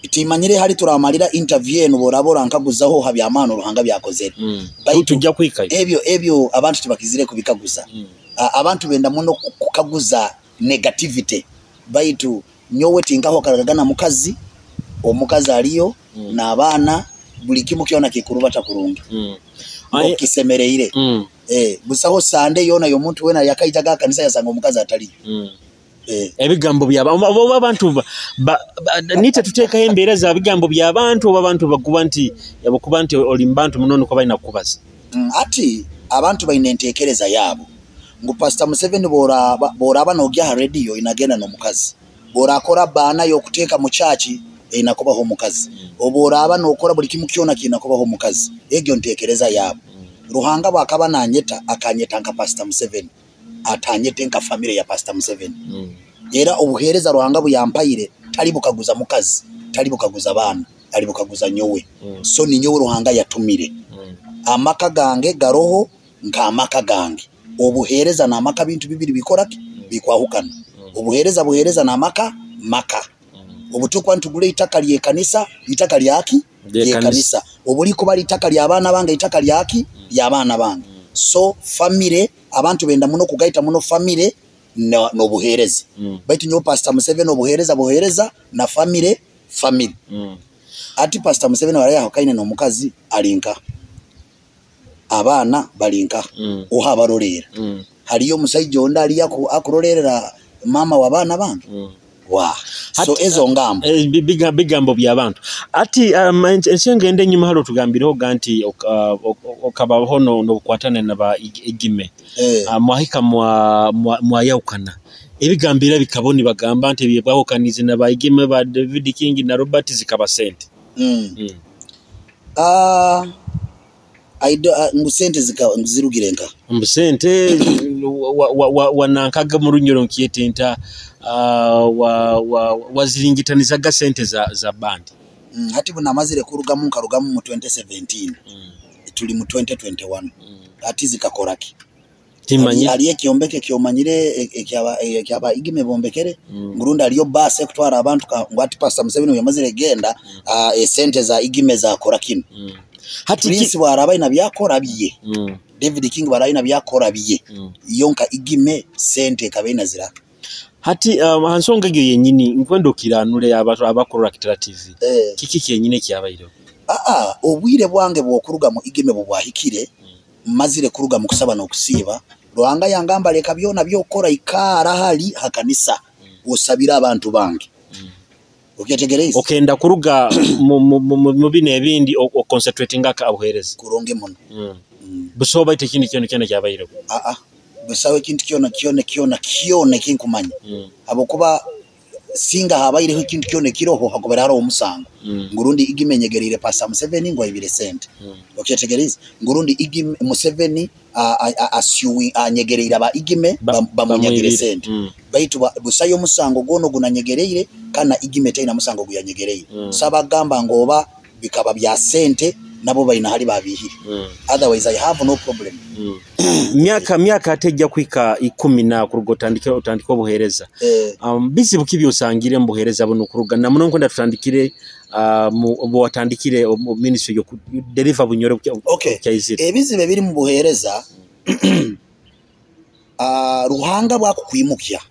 Timanyire hali turamalira interview eno borabora nkaguzaho habyamano Ruhanga byakozere. Tujja kwikayo. Ebyo abantu tibakizire kubikaguza. Abantu benda muno kukaguza negativity. Baitu nyowe tinkaho karagana mukazi, omukazi aliyo n'abaana buli kimu kyona kikurubata kurungi. Okisemereire. Busaho Sunday yona yomuntu wena yakaijaga kanisa yasanga omukazi ataliyo. Ebigambo bya abantu nite tuteekayo embeera za bigambo by'abantu oba abantu bakuba nti yabakuba nti oli mbantu munono ko balina kukubaza. Ati abantu balina enteekereza yaabo ngu Pastor Museveni boraba n'ogya ha radio inagenda n'omukazi, borakora baana y'okuteeka mu church inakubaho omukazi, oboraba n'okora buli kimu kyona kinakubaho omukazi. Egyo nteekereza yaabo. Ruhanga bwakaba nanyeta akanyeta nka Pastor Museveni, atanyete nka family ya Pastor Museveni. Era obuheereza Ruhanga buyampaire tali bukaguza mukazi, tali bukaguza baana, ali bukaguza nyowe. So ni nyowe Ruhanga yatumire. Amaka gange garoho nka amaka gange. Obuheereza n'amaka bintu bibiri bikora ki? Bikwahukana. Obuheereza buheereza n'amaka maka. Obutukwa ntugule itaka ly'ekanisa, itaka lyaki? Ly'ekanisa. Obuliko bali itaka ly'abaana bange, itaka lyaki? Ly'abaana bange. So family abantu benda muno kugaita muno family n'obuheereza. Baitu nyowe Pastor Museveni obuheereza buheereza na family family. Ati Pastor Museveni warayaho kaine n'omukazi alinka, abaana balinka, oha abarorera. Haliyo omusajja ondi ali akurorerera mama w'abaana bange. Wa. So ezo ngambo. Bigambo by'abantu. Ati ensenga ende enyuma hali otugambireho ga nti okabaho n'obukwatane na ba Igime. Mwahika mwayawukana. Ebigambo era bikaboni bagamba nti ebyebwawukanize na ba Igime ba David King na Robert zikaba sente. Ngu sente zirugire nka. Mbu sente wanankaga mu Runyoro nkyetenta, waziringitanizaga sente za bandi. Hati bunamazire kurugamu nkarugamu mu 2017. Tuli mu 2021. Hati zikakoraki. Timanyi. Hali ekyombeko ekyomanyire ekyaba Igime bombekere, ngurundi haliyo baasi ekutwara abantu ngu ati Pastor Museveni yamazire genda, esente za Igime zakora kinu. Hati Prince bwaraba aina byakora bye. David King bwaraba aina byakora bye. Yonka Igime sente ekaba ina zira. Hati hansonga eyo yenyini nkwenda okiranure abantu abakorera Kitara TV. Kiki kyenyini ekyabaireho? Obwire bwange bw'okuruga mu Igime bwe bwahikire, mazire kuruga mu kusaba n'okusiiba, Ruhanga yangamba leka byona byokora ikaara hali hakanisa, osabire abantu bange. Okyetegereza? Okenda kuruga mu bino ebindi oconcentratinga ka obuheereza. Kurungi muno. Busoba ite ekindi kyona kyona kyabaireho. Busaho ekintu kyona kyona kyona kyona ekinkumanya. Habwokuba singa habaireho ekintu kyona ekiroho hakubera hariho omusango. Ngurundi Igime nyegereire Pastor Museveni ngu aibire sente. Okyetegereza? Ngurundi Igime Museveni anyegereire aba Igime bamunyagire sente. Baitu busayo omusango gwono gunanyegereire kana Igime taina musango guyanyegereire. Sabagamba ngo oba bikaba bya sente nabo baina hali babihire. Otherwise I have no problem. Myaka atejja kwika 10 na kuruga otandike obuheereza. Bizibu ki byosangire mu buheereza buno kuruga na muno nkwenda tutandikire bwatandikire ministry yo deliver Bunyoro kyaizire. Ebizibu ebiri mu buheereza Ruhanga bwakukwimukya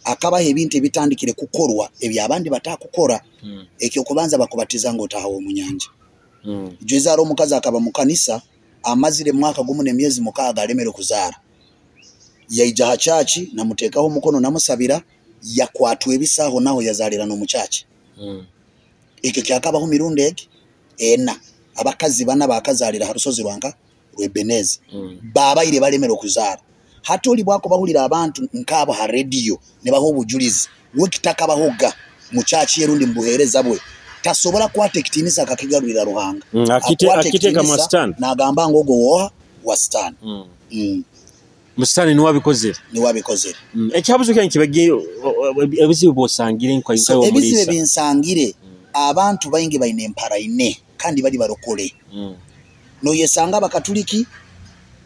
akabaha ebintu ebitandikire kukorwa ebyabandi batakukora. Ekyo kubanza bakubatiza ngo otahawe mu nyanja. Jwezaro omukazi akaba mu kanisa amazire mwaka gumu n'emyezi 6 alemere kuzaara. Yaija ha chachi namuteekaho omukono namusabira yakwatwa ebisaho naho yazaalira n'omuchachi. Ekyo kyakabaho mirundi egi ena. Abakazi bana bakazaalira ha rusozi rwanka rw'Ebenezi. Babaire balemere okuzaara. Hati oli bwako bahulira abantu nk'abo ha radio ne baho obujulizi we kitakabahoga mu chachi erundi mu buheereza bwe tasobola kwata ekitiinisa akakigarurira Ruhanga. Akiteeka mu sitaani. N'agamba ngo ogwo woha wa sitaani. Mu sitaani niwe abikozere. Niwe abikozere. Ekyabuzo kyange kibagye ebizibu bw'osangire nka So, nkawe ebizibu omuliisa. binsangire abantu baingi baine empara ine kandi bali barokole. Noyesanga abakatuliki,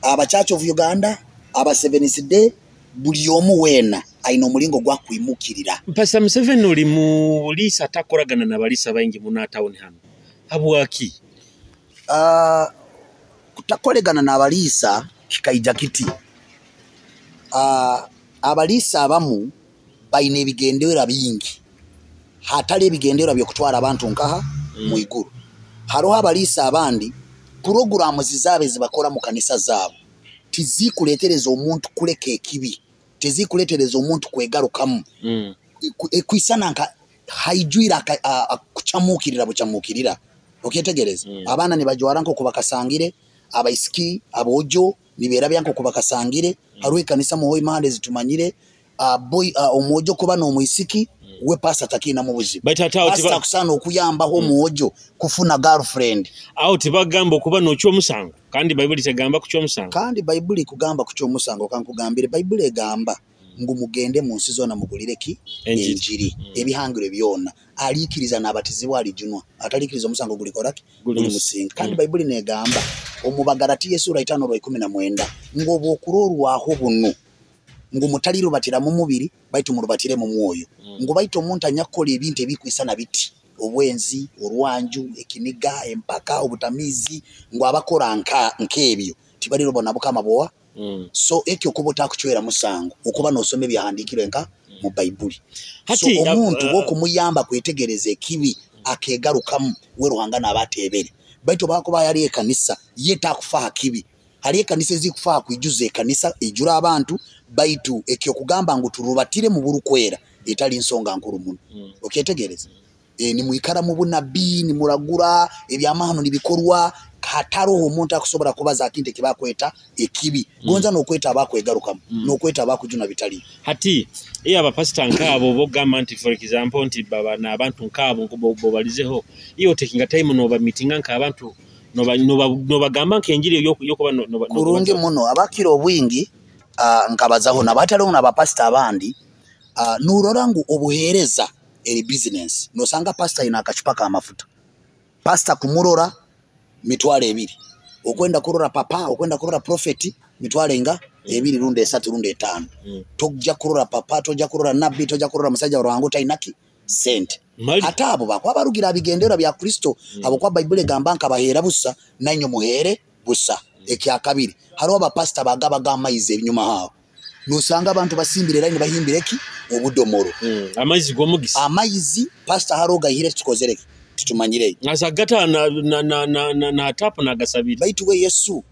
aba Church of Uganda, aba Seventh Day, buli omu weena ayina omulingo gwa kwimukirira. Pastor Museveni oli muliisa atakoragana na baliisa baingi muno town hano. Habwaki? Kutakolegana n'abaliisa kikaija kiti. Abaliisa abamu bayina ebigendererwa bingi. Hatali ebigendererwa by'okutwara abantu nkaha mu iguru. Hariho abaliisa abandi puroguramu zizaabo ezibakora mu kanisa zaabo tizikuleetereza omuntu kuleka ekibi, tizikuleetereza omuntu kwegarukamu. Kwisana nka haijwira kuchamukirira buchamukirira. Okyetegereza? Abaana nibajwara nko kubakasangire, abaisiki, abojo niberabya nko kubakasangire. Hariho ekanisa muho imande zitumanyire, omwojo kuba n'omwisiki we pastor takina mu buzibu. Baitu ate awo Pastor akusana okuyambaho omwojo kufuna girlfriend. Awo tebagamba okuba n'okya omusango kandi Bayibuli tegamba ku ky'omusango. Kandi Bayibuli kugamba ku ky'omusango, kankugambire Bayibuli egamba ngu mugende mu nsi zonna mugulire ki? Enjiri. Enjiri. Ebihangiro byonna. Aliikiriza n'abatizibwa alijunwa. Ataliikiriza omusango gulikora ki? Guli Guli musinga. Kandi Bayibuli negamba omu Bagalatiya essuula 5:19 ngu obw'okuroorwaho buno ngu mutalirubatira mu mubiri baitu murubatire mu mwoyo. Ngu baitu omuntu anyakukola ebintu ebikwisana biti obwenzi, orwanju, ekiniga, empaka, obutamiizi, ngu abakora nk'ebyo tibalirobona Bukama bwowa. So ekyo okuba otakucwera musango okuba n'osoma ebyahandiikirwe nka mu Bayibuli. Hati, So omuntu bw'okumuyamba kwetegereza ekibi akeegarukamu we Ruhanga n'aba ateebere. Baitu bakuba yali ekanisa ye takufa ha kibi. Hali ekanisa ezikufa ha kwijuza ekanisa ejura abantu baitu ekyokugamba ngu turubatire mu burukwera etali nsonga nkuru muno. Okyetegereza? Nimwikara mu bunabbi, nimuragura ebyamahano nibikorwa hataroho omuntu akusobola kubaza akintu ekibakweta ekibi. Gonza n'okweta abakwegarukamu, n'okweta abakujuna bitali. Hati iyo abapasita nk'abo bogamba nti for example nti baba n'abantu nk'abo bobalizeho iyo taking time noba meetinga nk'abantu nobagamba nk'enjiri yokuba Kurungi muno abakira obwingi, nkabazaho nabataliho n'abapasita abandi, nurora ngu obuheereza eri business. Nosanga pasita ina akacupa k'amafuta. Pasita kumurora mitwalo ebiri. Okwenda kurora papa, okwenda kurora prophet mitwalo enga 2 rundi 3 rundi 5. Tojja kurora papa, tojja kurora nabbi, tojja kurora musajja wa Ruhanga otainaki sente. Ate abo bakuba barugira abigendererwa bya Kristo, habwokuba Baibuli egamba nkabaheera busa nainywe muheere busa. Ekyakabiri, hariho abapasita bagabaga amaizi ebinyuma haawo, nosanga abantu basimbire layini bahimbire ki obudomoro. Amaizi g'omugisa, amaizi pasita hariho gahire tukozereki titumanyire asagata na tapu nagasabire. Baitu we Yesu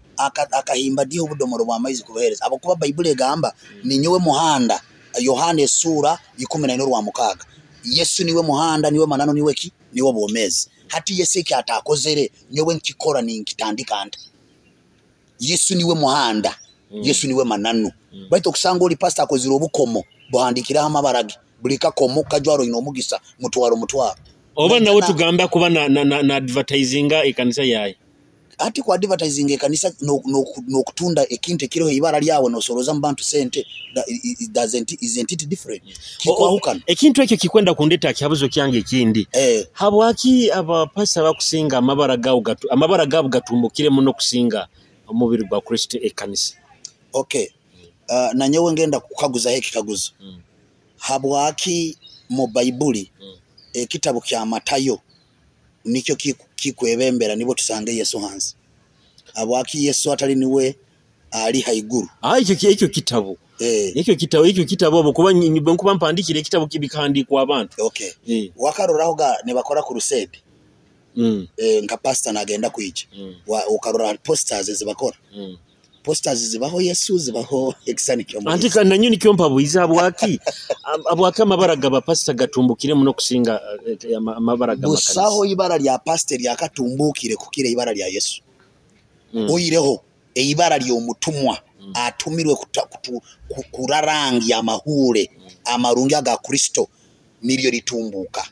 akahimba diho obudomoro bw'amaizi kubahereza, habwokuba Baibuli egamba ninyowe muhanda, Yohana esura 14:6. Yesu niwe muhanda, niwe manano, niwe ki, niwe bwomezi. Hati Yesu eki atakozere nyowe nkikora ninkitandika nta. Yesu niwe muhanda, Yesu niwe mananu. Baitu okusanga oli pastor akozire obukomo buhandikiraho amabara ge, buli kakomo kajwaro ino omugisa mutwaro mutwaro. Oba nawe tugamba kuba na advertisinga ekanisa yaye. Ati ku advertising ekanisa n'okutunda ekintu ekiriho ibara lyawe nosoroza mu bantu sente, isn't it different? Kikwahukana. Ekintu ekyo kikwenda kundeta kihabuzo kyange ekindi. Habwaki abapasita bakusinga amabara gaabo amabara gaabo gatumbukire muno kusinga omubiri gwa Kristo ekanisa? Okay. Nanyowe ngenda kukaguzaho ekikaguzo. Habwaki mu Baibuli ekitabo kya Matayo nikyo kikwebembera nibo tusange Yesu hansi? Habwaki Yesu atali niwe ali haiguru? Ekyo kitabo. Ekyo kitabo obo kuba nkuba mpandikire ekitabo kibikandikwa abantu. Okay. Wakaroraho ga ne bakora crusade. Nka pastor nagenda kwija. Ukarora posters ezibakora. Posters zibaho Yesu, zibaho ekisani kyo. Anti nanyo nikyo mpabuiza habwaki habwaki amabara gaba pastor gatumbukire muno kusinga amabara gaba kanisa. Busaho ibara lya pastor lyakatumbukire kukira ibara lya Yesu. Oyireho eibara ly'omutumwa atumirwe kurarangi amahure amarungi aga Kristo niryo litumbuka.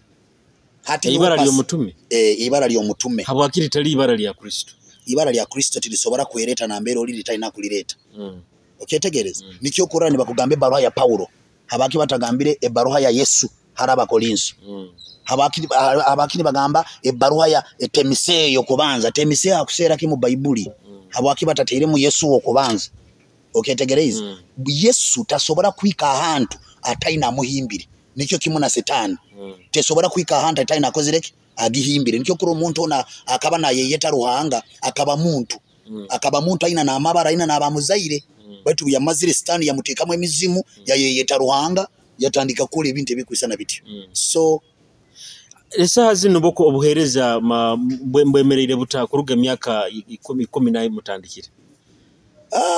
Hati ibara ly'omutume. Ibara ly'omutume. Habwaki litali ibara lya Kristo? Ibara lya Kristo tilisobora kuereta na mbere oli litalina kulireta. Okyetegereza. Nikyo Kurani bakugambe baruha ya Paulo. Habaki batagambire ebaruha ya Yesu haraba Korinso. Habaki bagamba ebaruha ya Temiseyo kubanza. Temiseyo akusera ki mu Baibuli. Habaki batateiremu Yesu okubanza. Okyetegereza. Yesu tasobora kwika ahantu ataina muhimbire. Nikyo kimu na Setani. Tesobora kwika ahantu ataina akozireki agihimbire. Nikyo kuri omuntu ona akaba nayeyeta Ruhanga akaba muntu. Akaba muntu aina na amabara aina na abamuzaire. Baitu yamazire Setani yamutekamu emizimu yayeyeta Ruhanga yatandika kule ebintu ebikwisana bityo. So esaha zino boko obuhereza mbwemereire butakuruga emyaka 10 mutandikire.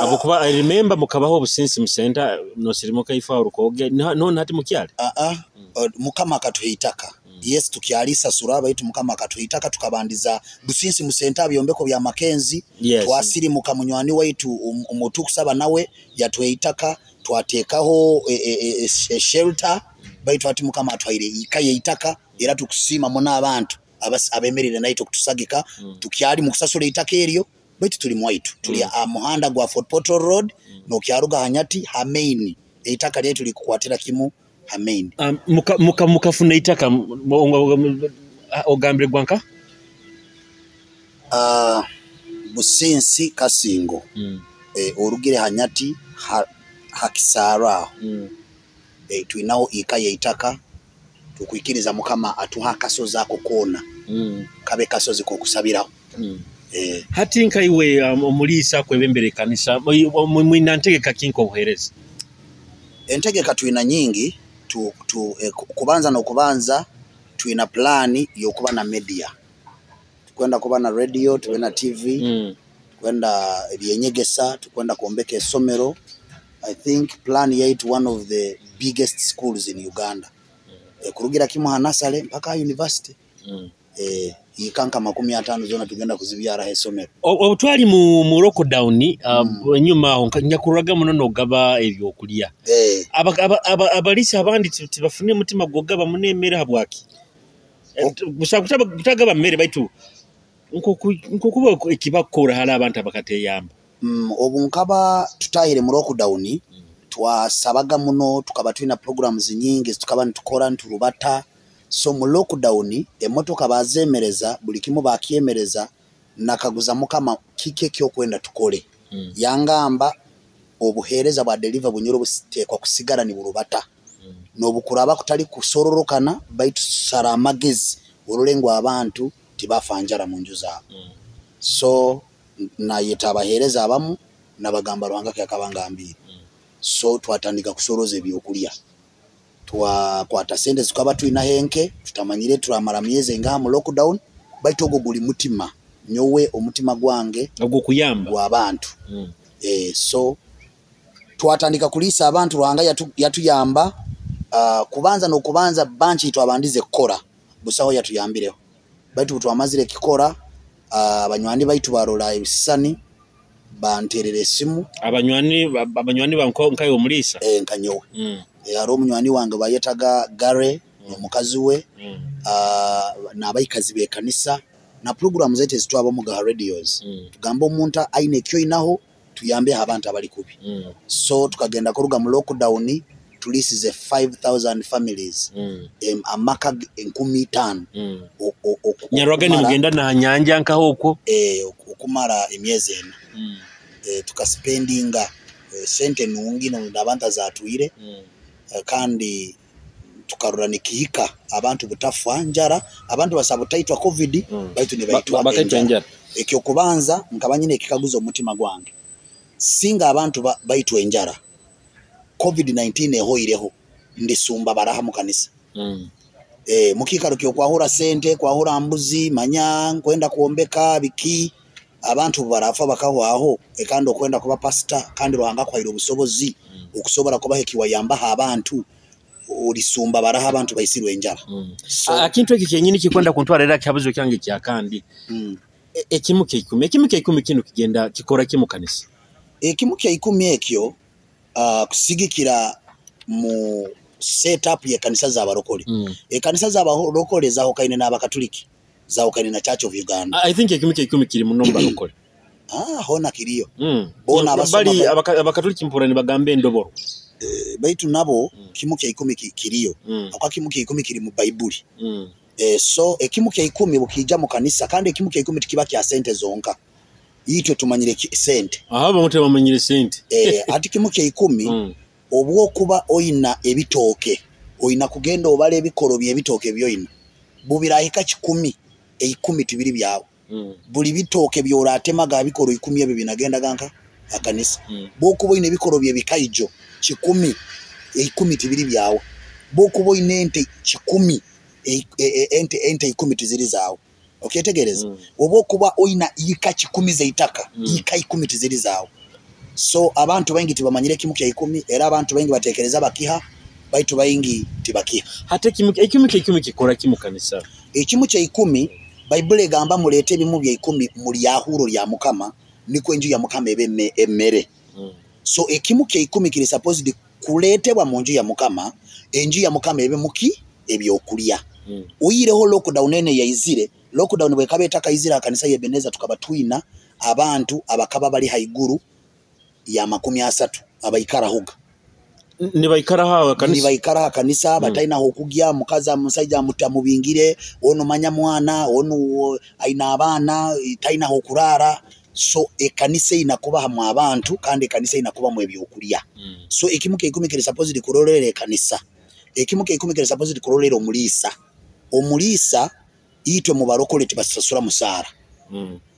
Abokuba I remember mukabaho obusinsi musenta nosirimuka ifa urukoge none hati mukyali. Mukama akatuheitaka. Yes, tukyalisa suraba itu mukama akatuheitaka tukabandiza businsi musenta byombeko bya Makenzi. Yes. Twasiri mukamunywani waitu omutu kusaba nawe yatuheitaka twatekaho shelter baitu ati mukama atwaire ikaye itaka era tukusima muna abantu abemerire naito kutusagika. Tukyali mukusasula itaka eryo baitu tuli mwaitu tuli muhanda gwa Fort Portal Road nokyaruga hanyati hamaini eitaka lyetu likukwatira kimu hamaini. Mukafuna itaka ogambire gwanka Businsi Kasingo. Orugire hanyati hakisara. Tuinao ikaye itaka tukuikiriza mukama atuha kasozi ako kona. Kabe kasozi kokusabiraho. Hati nka iwe omulisa kwebembere kanisa mwina ntegeka kinko obuhereza? Entegeka tuina nyingi kubanza no kubanza tuina plani yokuba na media. Tukwenda kuba na radio, tukwenda TV, tukwenda ebyenyegesa, tukwenda kuombeka esomero. I think plan yaitu one of the biggest schools in Uganda. Kurugira kimu hanasale mpaka university. Ikanka 50 zona tugenda kuzibyara esomero. Obutwali mu lockdown nyuma aho nyakururaga muno nogaba ebyokulya. Abalisa abandi tibafune mutima gwogaba munemere habwaki. Gusa kutagaba mmere baitu nkokuba ekibakora hala abantu abakateyamba. Obu nkaba tutahire mu lockdown twasabaga muno tukaba tulina programs nyingi tukaba nitukora nturubata. So mu lockdown emotoka bazemereza buli kimu bakyemereza nakaguza mukama kike kyokwenda tukole. Yangamba Obuheereza bwa Deliver Bunyoro buteekwa kusigara niburubata, n'obukuraba kutali kusororokana, baitu sara amagezi orole ngu abantu tibafa njara mu nju zaabo. So nayeta abaheereza abamu, nabagamba Ruhanga kyakaba ngambiire. So twatandika kusoroza ebyokulya, twakwata sente zikaba twinaho enke, tutamanyire turamara myezi engaha mu lockdown, baitu ogwo guli mutima nyowe, omutima gwange ogwokuyamba gw'abantu. So twatandika kuliisa abantu. Ruhanga yatuyamba, kubanza n'okubanza banki twabandize kukora, busaho yatuyambireho, baitu butwamazire kikora, abanywani baitu barora ebisisani, banterera esimu. Abanywani bankaye omuliisa? Nka nyowe. Hariho omunywani wange bayetaga Gare n'omukazi we, n'abaikazi b'ekanisa na puroguramu zaitu ezitwaba omu ga radios. Tugamba omuntu aine ekyoinaho, tuyambeho abantu abali kubi. So tukagenda kuruga mu lockdown tulisize 5000 families, amaka 5000. Nyarwaga nimugenda na nyanja nkaho okwo? Okumara emyezi 4. Tukaspendinga sente nungi n'abantu azatwire. Kandi tukarora nikihika abantu butafa njara, abantu basaba butaitwa COVID, baitu nibaitwa bakaitwa enjara. Enjara. Ekyokubanza nkaba nyine ekikaguzo omutima gwange, singa abantu baitwa enjara, COVID-19 ehoireho, ndisumba baraha mu kanisa? Mukikaro kyokwahura sente, kwahura mbuzi, manya nkwenda kwombeka biki, abantu barafa bakahwaho, kandi okwenda kuba pastor, kandi Ruhanga akwaire obusobozi okusobora kubaha ekiwayambaho abantu, olisumba baraha abantu baisirwe enjara? So, Akintu ekyo kyenyini kikwenda kuntwara era kyabuzo kyange kyakandi. Ekimu kyeikumi, ekimu kyeikumi kino kigenda kikora ki mu kanisa? Ekimu kya ikumi ekyo, kusigikira mu setup y'ekanisa z'abarokole. Ekanisa z'abarokole zahukaine n'abakatuliki, zahukaine na Church of Uganda. I think ekimu kyeikumi kiri muno mu barokole. Hona kiriyo. Bona abasoma Bali abakatuliki mpura nibagamba endoboro. Baitu nabo kimu kya ikumi kiriyo. Akwa kimu kya ikumi kiri mu Baibuli. So ekimu kya ikumi bukija mu kanisa, kandi ekimu kya ikumi tikiba kya sente zonka, itwe tumanyire sente. Aha bamute bamanyire sente. Ati kimu kya ikumi, obwokuba oyina ebitooke, oyina kugenda obala ebikolo by'ebitooke byoyina, bubirahika 100, eikumi tibiri byawe. Buli bitooke byoratemaga bikolo 10 ebyo binagenda ganka akanisa. Bwokuba oyina ebikolo by'ebikaijo 100, eikumi tibiri byawe. Bwokuba oyina ente 100, ente 10 tiziri zaawe. Okyetegereza? Oba okuba oyina ika 100 zeitaka, ika 10 tiziri zaawe. So abantu baingi tibamanyire ekimu kya ikumi, era abantu baingi batekereza bakiha, baitu baingi tibakiha. Hata ekimu kyeikumi kikora ki mu kanisa? Ekimu kya ikumi, Baibuli egamba muleete ebimu bya ikumi mu lyahuro lya Mukama, niko enju ya Mukama ebe emmere. So ekimu kya ikumi kiri supposed kuleetebwa mu nju ya Mukama, enju ya Mukama ebe muki ebyokulya. Oyireho lockdown ene yaizire, lockdown bwekaba etakaizire, akanisa y'Ebeneza tukaba twina abantu abakaba bali haiguru ya 30 abaikarahoga. Nibaikaraho aho kanisa? Nibaikaraho akanisa, batainaho okugya, mukazi omusajja amubingire, ono manya mwana, ono aina abaana, tainaho okuraara. So ekanisa erina kubahamu abantu, kandi ekanisa erina kubamu ebyokulya. So ekimu kya ikumi kiri supposed kurolera ekanisa. Ekimu kya ikumi kiri supposed kurolera omuliisa. Omuliisa itwe mu barokole tibasasura musaara.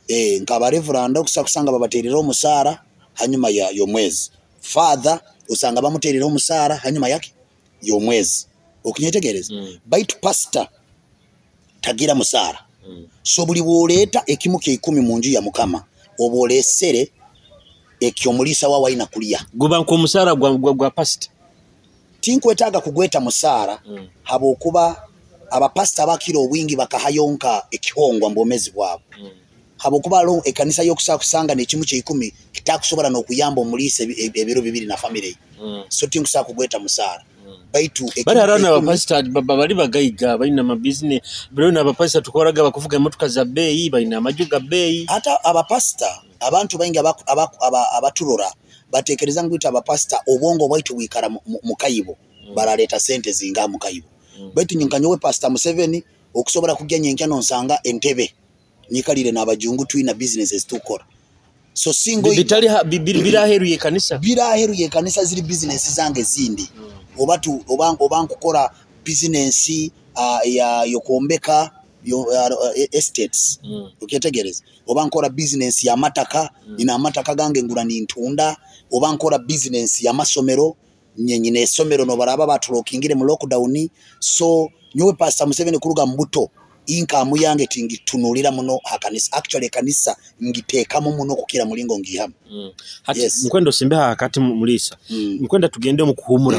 Nk'abareveranda okusa kusanga babaterera omusaara hanyuma ya y'omwezi. Father osanga bamuterera omusaara hanyuma yake y'omwezi. Okinyetegereza? Baitu pastor tagira musaara. So buli bw'oleeta ekimu kya ikumi mu nju ya Mukama, oba olesere ekyomuliisa wawe alina kulya. Guba nk'omusaara gwa pastor? Tinkwetaaga kugweta musaara, habwokuba abapasita abakira obwingi bakahayonka ekihongwa mu bwomezi bwabo. Habwokuba hariho ekanisa y'okusobola kusanga n'ekimu kya ikumi kitakusobora n'okuyamba omuliisa ebiro bibiri na famire ye. So tinkusobola kugweta musaara. Baitu ekimu Bari hariho kya ikumi n'abapasita bari bagaiga balina amabizinesi, bariho n'abapasita tukoraga bakuvuga emotoka za bbeeyi, balina amaju ga bbeeyi. Ate abapasita abantu baingi abaturora batekereza ngu itwe abapasita obwongo bwaitu bwikara mu kaibo, baraleeta sente zinga mu kaibo. Baitu nka nyowe Pastor Museveni okusobora kugya nyenkya nonsanga entebe nyikalire n'abajungu, twina businesses tukora. So singo Bitali biraheru y'ekanisa. Biraheru y'ekanisa, ziri bizinesi zange ezindi. Oba tu, oba, oba nkukora bizinesi ya yokwombeka yo, estates. Okyetegereza, oba nkora bizinesi y'amataka, nina amataka gange ngura nintunda, oba nkora bizinesi y'amasomero, nyine esomero nobaraba batulokingire mu lockdown. So nyowe Pastor Museveni kuruga mu buto, income yange tingitunulira muno hakanisa. Actually ekanisa ngiteekamu muno kukira mulingo ngihamu. Hati Yes. nkwenda osimbe hakati mulisa. Nkwenda tugende mu kuhumura.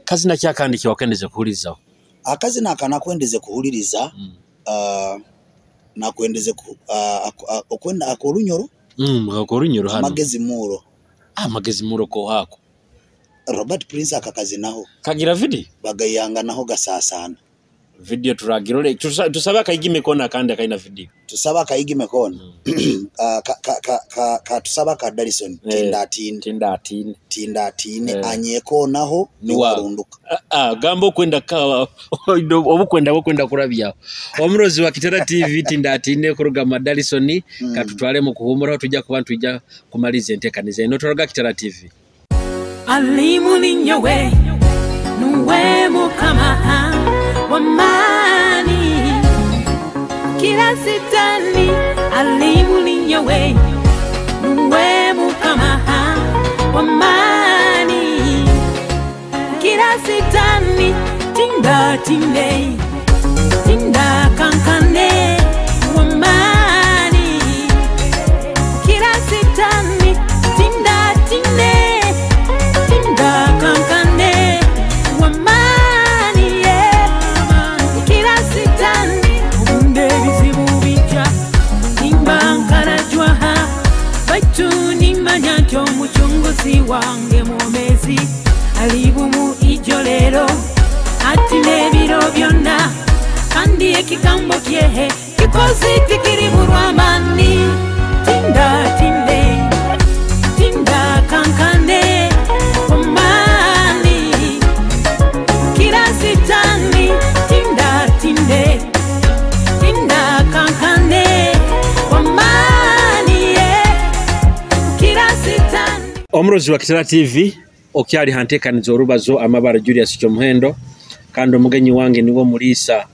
Kazina kyakandi kyewakendeze kuhulizaho? Akazina aka nakwendeze kuhuliriza, nakwendeze ku, okwenda ak'Orunyoro. Ak'Orunyoro hano. Amagezi muuro. Amagezi muuro kohako. Robert Prince akakazinaho. Kagira video? Bagayanga naho gasasana. Video turagirole, tusabe akaigime kona kandi akaina video. Tusaba akaigime kona. Ka tusaba ka Darlison. Tinda atine. Tinda atine. Tinda atine. Anyeko naho niwarunduka. Gamba okwenda ka obukwenda okwenda kurabya. Omurozi wa Kitara TV Tinda atine kuruga ma Darlison. Katutwale mu kuhumura, tujja kuba tujja kumaliza entekaniza eno toroga Kitara TV. Alimu linyowe nuwe mukama wamani kila sitani. Alimu linyowe nuwe mukama wamani kila sitani. Tinda tinde tinda kankane wamani kila sitani. Tinda tinde tinda kankane wamani kila sitani. Obunde bizibu bijja nimba nkarajwaha baitu nimanya nti omucunguzi wange mwomezi alibumu ijo leero ati n'ebiro byonna kandi ekigambo kyehe kikozi tikiriburwa amaani. Tinda tinde tinda kankane omani kila sitani. Tinda tinde tinda kankane omani kila sitani. Omurozi wa Kitara TV okyali hantekaniza orubazo amabara Julius Kyomuhendo kandi omugenyi wange niwo mulisa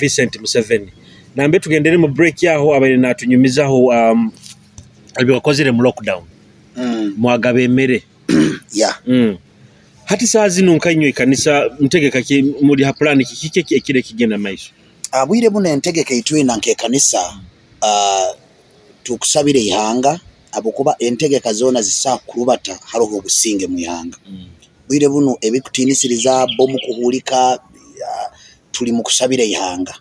Vincent Museveni. Nambe tugendere mu break yaho abaire natunyumizaho ebyakozere mu lockdown. Mwagabe emere. Hati saa zino nkanywe ekanisa ntegeka ki muri ha plan kiki ekire kigenda maiso. Abwire buno entegeka itwina nk'ekanisa, tukusabire ihanga abokuba entegeka zona zisa kurubata haroho obusinge mu ihanga. Bwire buno ebikutinisiriza bomu kuhulika, tuli mu kusabira ihanga.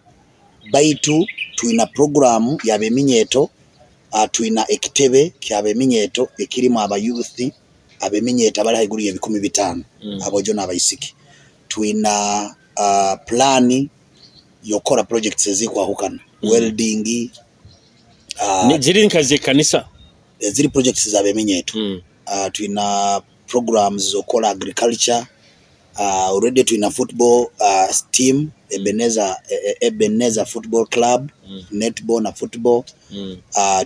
Baitu tuina programu yabeminyeto, tuina ekitebe kyabeminyeto ekirimu aba youth abeminyeto abali haiguru ya 15 abojo n'abaisiki. Tuina plani yokora projects ezikwahukana. Welding, ziri nkazi kanisa ziri projects zabeminyeto. Tuina programs zokola agriculture, already tuina football team Ebenezer Football Club, netball na football.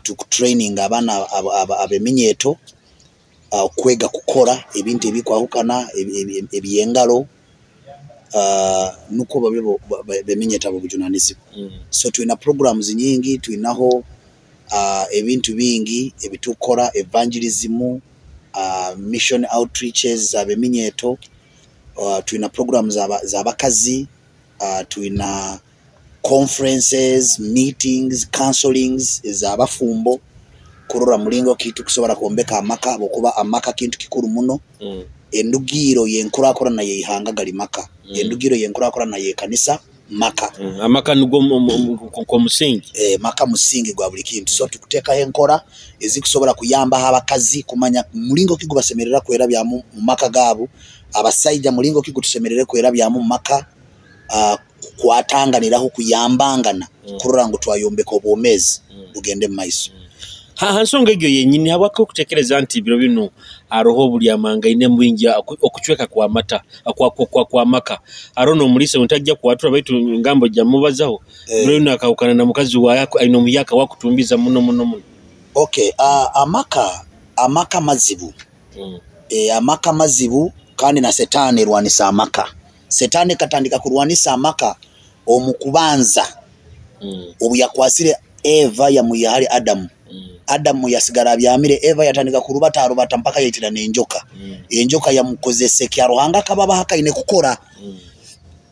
Tuku training abaana abeminyeto okwega kukora ebintu ebikwahukana ebyengalo, nuko babe beminyeto abo bujunanizibwa. So tuina programs nyingi, tuinaho ebintu bingi ebitukora, evangelism, mission outreaches abeminyeto, tuina programs z'abakazi, tuina conferences, meetings, counselings ez'abafumbo kurora mulingo kitu kusobora kuombeka amaka, bokuba amaka kintu kikuru muno. Endugiro yenkurakurana yeihanga gali maka. Endugiro yenkurakurana yekanisa maka. Amaka nugwo musingi. Maka musingi gwa buli kintu. So tukutekaho enkora ezikusobora kuyamba abakazi kumanya mulingo ki gubasemerera kwera bya mu maka gaabo, abasaija mulingo ki gutusemerere kwera bya mu maka, kwatanganiraho kuyambangana kurora ngu twayombeka obwomezi bugende mu maiso. Ha nsonga egyo yenyini habwaki okutekereza nti biro bino aroho buli amanga ine mwingi okuchweka kwa mata kwa maka arono omulisa ntajja kuwatura baitu ngambo jamubazaho. Biro bino akawukana na mukazi wa aino muyaka wakutumbiza muno muno muno. Okay, amaka mazibu. Amaka mazibu, kandi na Setaani erwanisa amaka. Setaani katandika kurwanisa amaka omukubanza. Obu yakwasire Eva yamuyiha hali Adamu. Adamu yasigara abyamire, Eva yatandika kurubata arubata mpaka yaitira n'enjoka. Enjoka yamukozesa ekya Ruhanga akaba bahakaine kukora.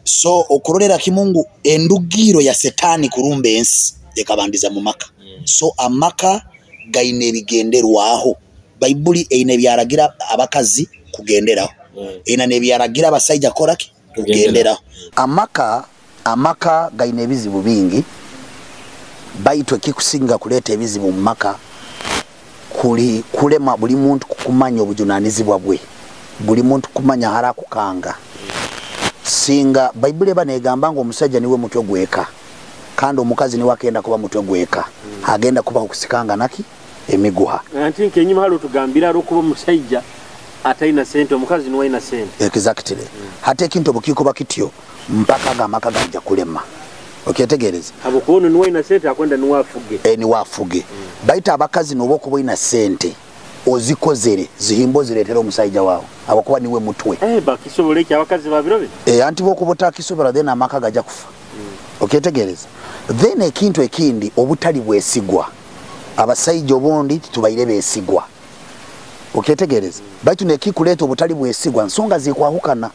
So okurorera kimungu endugiro ya Setaani kurumba ensi ekabandiza mu maka. So amaka gaine ebigenderwaho. Baibuli eine ebyaragira abakazi kugenderaho. Ina nebyaragira abasaija koraki kugenderaho. Amaka gaine ebizibu bingi. Baitu ekikusinga kuleta ebizibu mu maka kuli kulema buli muntu kukumanya obujunanizibwa bwe. Buli muntu kumanya harakukanga. Singa Baibuli eba negamba ngo omusajja niwe mutwe gweka kandi omukazi niwe akenda kuba mutwe gweka. Agenda kuba okusikanga naki emiguha. Anti nkenyuma halo tugambira aro kuba omusajja ataina sente omukazi niwe aina sente. Exactly. Hata ekintu obukiko bakityo mpaka ga maka gajja kulema. Okyetegereza. Abo kuona niwe aina sente akwenda niwe afuge. Niwe afuge. Baita abakazi nobo kuba ina sente ozikozere zihimbo ziretera omusajja wawe abakuba niwe mutwe. Bakisobola eki abakazi babirobe? Anti bo kubota kisobola then amaka gajja kufa. Okyetegereza. Then ekintu ekindi obutali bwesigwa. Abasajja obundi tubaire besigwa. Okyetegereza. Baitu nekikuleta obutali bwesigwa nsonga zikwahukana.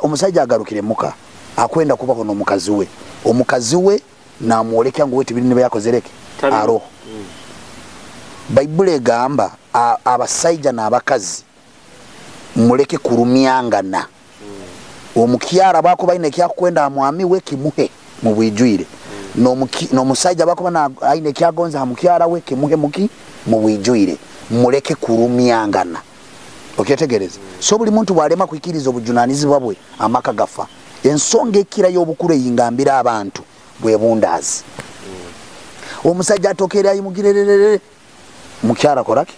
Omusajja agarukire muka akwenda kubaho n'omukazi we. Omukazi we namwoleka ngu wetu bintu yakozereke aroho. Baibuli egamba abasajja n'abakazi muleke kurumyangana. Omukyara bakuba aine ekyakwenda amwami we kimuhe mu bwijwire. N'omusajja bakuba aine ekyagonza ha mukyara we kimuhe muki mu bwijwire. Muleke kurumyangana. Okyetegereza. So buli muntu bwalema kwikiriza obujunanizibwa bwe amaka gafa. Ensonga ekira y'obukulu eyingambira abantu bwe bundaazi. Omusajja atokera ayimugirererere mukyara koraki